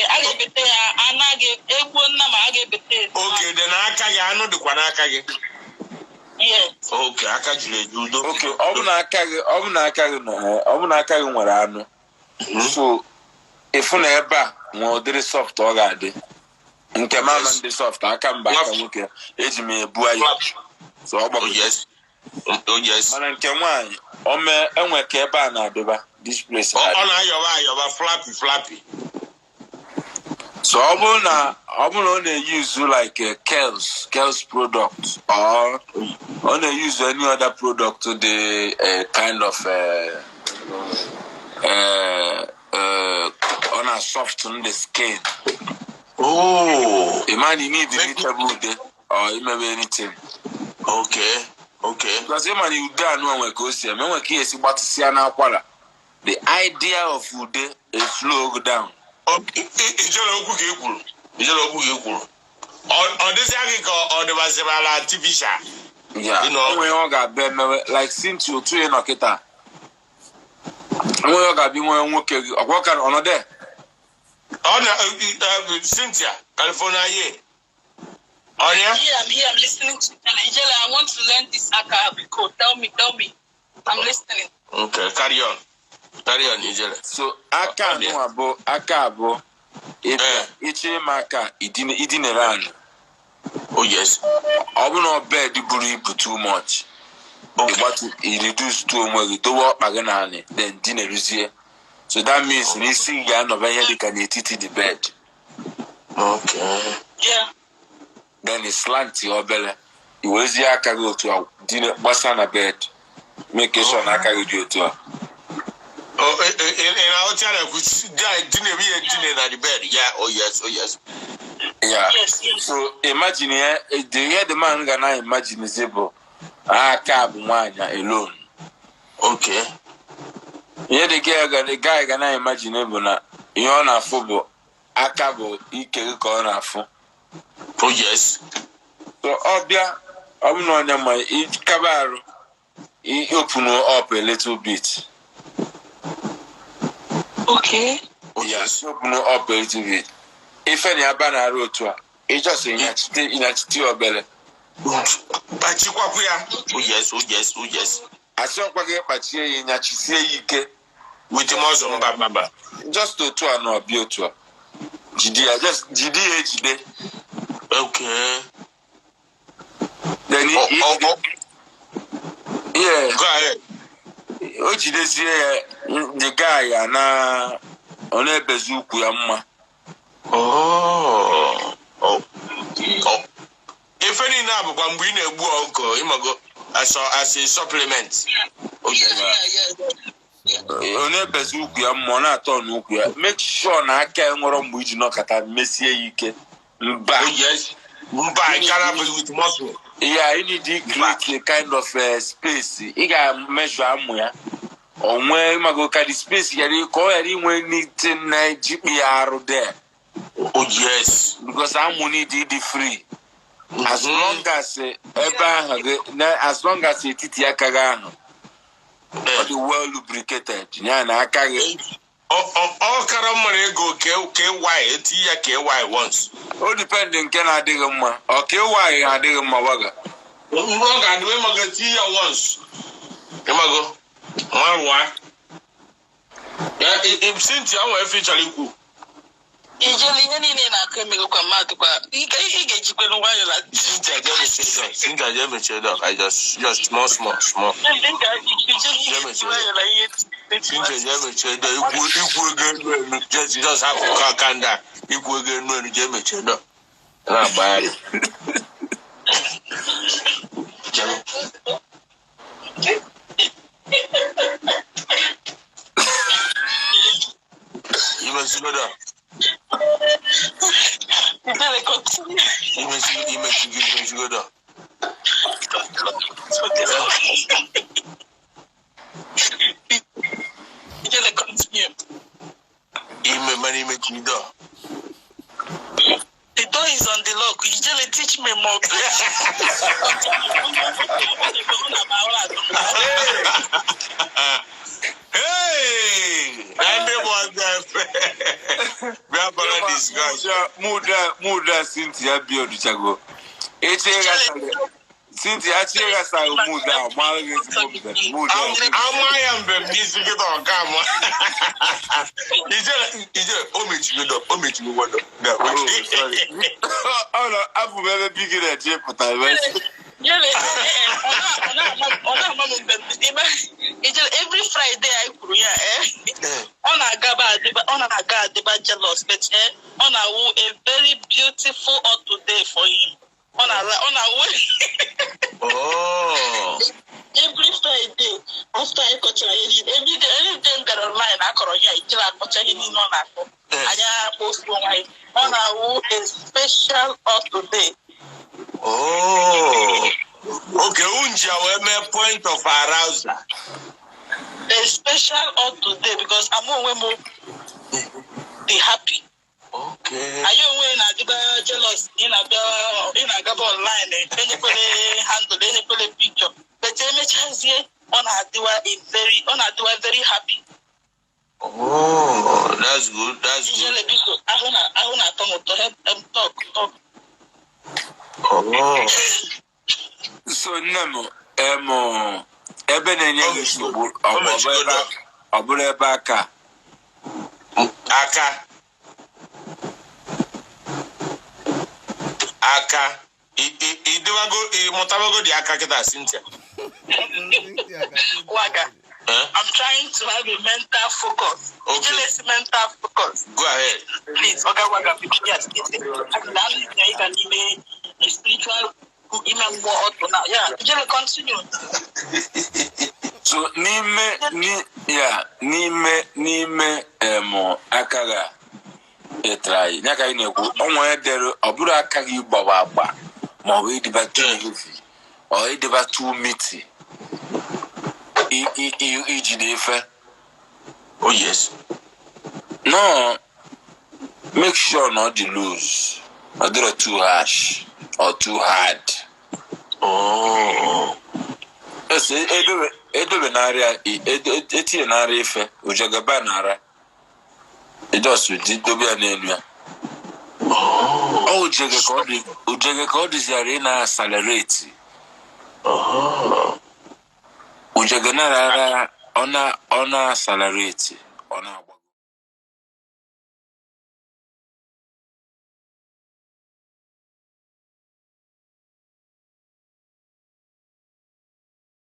A ga-ebete ya, anaghị egbuo nna ma a ga-ebete ya. Oke dị n'aka gị, anụ dịkwa n'aka gị. Yes. Oke aka jiri eju, udo. Oke, ọ bụ na aka gị, ọ bụ na aka gị nọ, ọ bụ na aka gị nwere anụ, so ịfụ na ebe a nwee ụdịrị soft ọ ga-adị nke mama ndị soft aka mba aka nwoke eji m ebu anya, so ọ Oh gbagoro. yes. Oh yes. Mana nke nwaanyị, o mee enwe ka ebe a na-adịba this place Ọ na-adị. na-ayọba ayọba, flappy flappy. So ọ bụrụ na ọ na-use like a Kels product or ọ na-use any other product dị kind of ọ na soften the skin. Oh. Ịma na ị need ichebe ude or imebe anything. Okay. Because ịma na ude anụ onwe ka o si eme, enwe ka ihe esi gbatịsịa n'akwara, the idea of ude e slow down. Ijere okwu ka ị kwuru. Ijere okwu ka ị kwuru. Ọ dịzịa gị ka ọ dịbazibala artificial. Yeah. You know. Onwe ọ ga-abịa emewe like Cynthia otu ị nọ kịta, onwe ọ ga-abịa nwee nwoke gị ọkwa ka ọnọdụ. Ọ na Cynthia, California ye. Ọnya? Here, I'm here, I'm listening to Ijele. Ijele, I want to learn this aka because tell me, tell me. I'm listening. Okay, carry on. Carry on, Ijele. So aka Ọ dị. anụ abụọ, aka abụọ Eh. ịchọ ịma aka idinere anụ. Oh yes. Ọ bụ na bed buru ibu too much, ịgbatu, i reduce to onwe gị, dowe ọkpa gị naanị, then dineruzie. So that means na isi gị ga-anọba ihe dịka n'etiti the bed. Yeah. Then i slant obere, i werezie aka gị otu a dine gbasa na bed, make sure na aka gị dị otu a. Oh, ị na-aghọta na-ekwu dine ihe dine na the bed. Yeah, oh yes, oh yes. Yeah. Yes. So imagine ya, the ihe the man ga na imagine zi bụ aka bụ nwaanyị alone. Ihe the girl ga, the guy ga na imagine bụ na ihe ọ na-afụ bụ aka bụ ike gị ka ọ na-afụ. Oh yes. So ọ bịa, ọ bụ na onye ma ịkaba arụ i open up a little bit. Oh yes. Open up a little bit, ife na ya ba na-arụ otu a, ị just ịnyachite ịnyachite obere. Kpachikwakwu ya. Oh yes, oh yes, oh yes. Asị ọkwa gị kpachie ya, ịnyachisie ya ike. With muscle, mba mba mba. Just otu a na ọbịa otu a, jide ya, just jide ya ejide. Then Oh, oh, oh. Yeah. Go ahead. O jidezie ya, the guy ya na ọ na-ebezi ukwu ya mma. Oh. Oh. Oh. Ife niile a bụkwa mgbe ị na-egbu ọkụkọ ịmago. As a supplement. Okay. Ọ na-ebezi ukwu ya mma, ọ na-atọ n'ukwu ya. Make sure na aka ya nwere mgbe iji nọkọta mesie ya ike mba. Oh yes. Mba, I cannot be with muscle. Yeah, you need to create a kind of space. Ị ga-measure amụ ya o nwee mago ka the space ghara ka ọ ghara inwe anything na-ejikpi ya arụ there. Oh yes. Because amụ need ịdị free as long as ebe ahụ gị as long as etiti aka gị ahụ ọ dị well lubricated, ya na aka gị. Ọ kara mma na ego KY eti ya KY once. O depend nke na-adịghị mma, ọ ka ịwaghị adịghị mma waga. Mgbe ọ ga-adị ịmago eti ya once. Ịmago nwa rụa. Ya Cynthia, ọ nwere ife ị chọrọ ikwu. Ijele, ihe niile na-akụ emegokwa mmadụ kwa ị ga-ejikwa nwayọọ na Cynthia, jee mechie door. Cynthia, jee mechie door. I just small small small. Ijele, iji nwayọọ na ihe. Cynthia, jee mechie door. Ikwu ego enu enu. Just hapụ ka kanda. Ikwu ego enu enu, jee mechie door. Na-agbagharị. Jee. Imechigo door. Ijele, continue. Imechigo door. Ijele, continue. Ime mana imechi door. The door is on the lock. Ijele, teach me more, please. Hey! Na ndị bụ ọzọ efe. Bịa bara discuss. Muda Cynthia bi oduchago Cynthia achị ghasaghị muda a mara gị ezigbo mbem muda. Ama ya mbem n'isi kịta ọka ama. Ijele, o mechigo door, o mechigo door. Bịa, Oh, sorry. Ọ nọ abụ m ebe bigi na-eje pụta ebe. Ijele, ọ na-ama m mbem. Ijele, every Friday anyị kwuru ya, ọ na-agaba adịba, ọ na-aga adịba jealous, but ọ na-awụ a very beautiful auto day for him. Ọ na-awụ Oh. every Friday after anyị kọchara ihe niile, every day, every day m bịara online akọrọ ya, ijele akọcha ihe niile ọ na-akọ, anyị akpọfu onwe anyị, ọ na-awụ a special auto day. Oh. Okay, unji a wee mee point of arousal. A special auto day because amụ onwe m dị happy. Okay. Anyị onwe na-adịba jealous, ị na-abịa, ị na-agaba online, enyekwele handle, enyekwele picture, but emechazie ọ na-adịwa a very, ọ na-adịwa very happy. Oh, that's good. That's good. Ijele, biko, ahụ na-atọ m ụtọ. Help em talk talk. Oh. So nne m em ebe na-enye gị nsogbu ọ bụrụ ebe aka. Aka. Aka. Ịdịwago, ịmụtabago dị aka kịta, Cynthia. Waga. Eh? I'm trying to have a mental focus. Okay. Ijele, mental focus. Go ahead. Please, Oga Waga, yes, yes. I'm a spiritual ime mmụọ ọdụ na ya. Ijele, continue. So n'ime ya n'ime em aka gị a ịtara anyị ya ka anyị na-ekwu, ọ nwere dere ọ bụrụ aka gị gbawa agba ma ọ bụ ịdịba too heavy or ịdịba too meaty ijide ife. Oh yes. No, make sure na ọ dị loose, ọ dịrọ too harsh or too hard. Oh. Ese edobe narị etinye narị ife ujagaba nara ejọsụ ji dobe ya n'elu ya. Ọ ujege ka ọ dị, ujege ka ọ dịziara ị na-accelerate. Oh. Ujege nara ọ na ọ na-accelerate, ọ na-agba.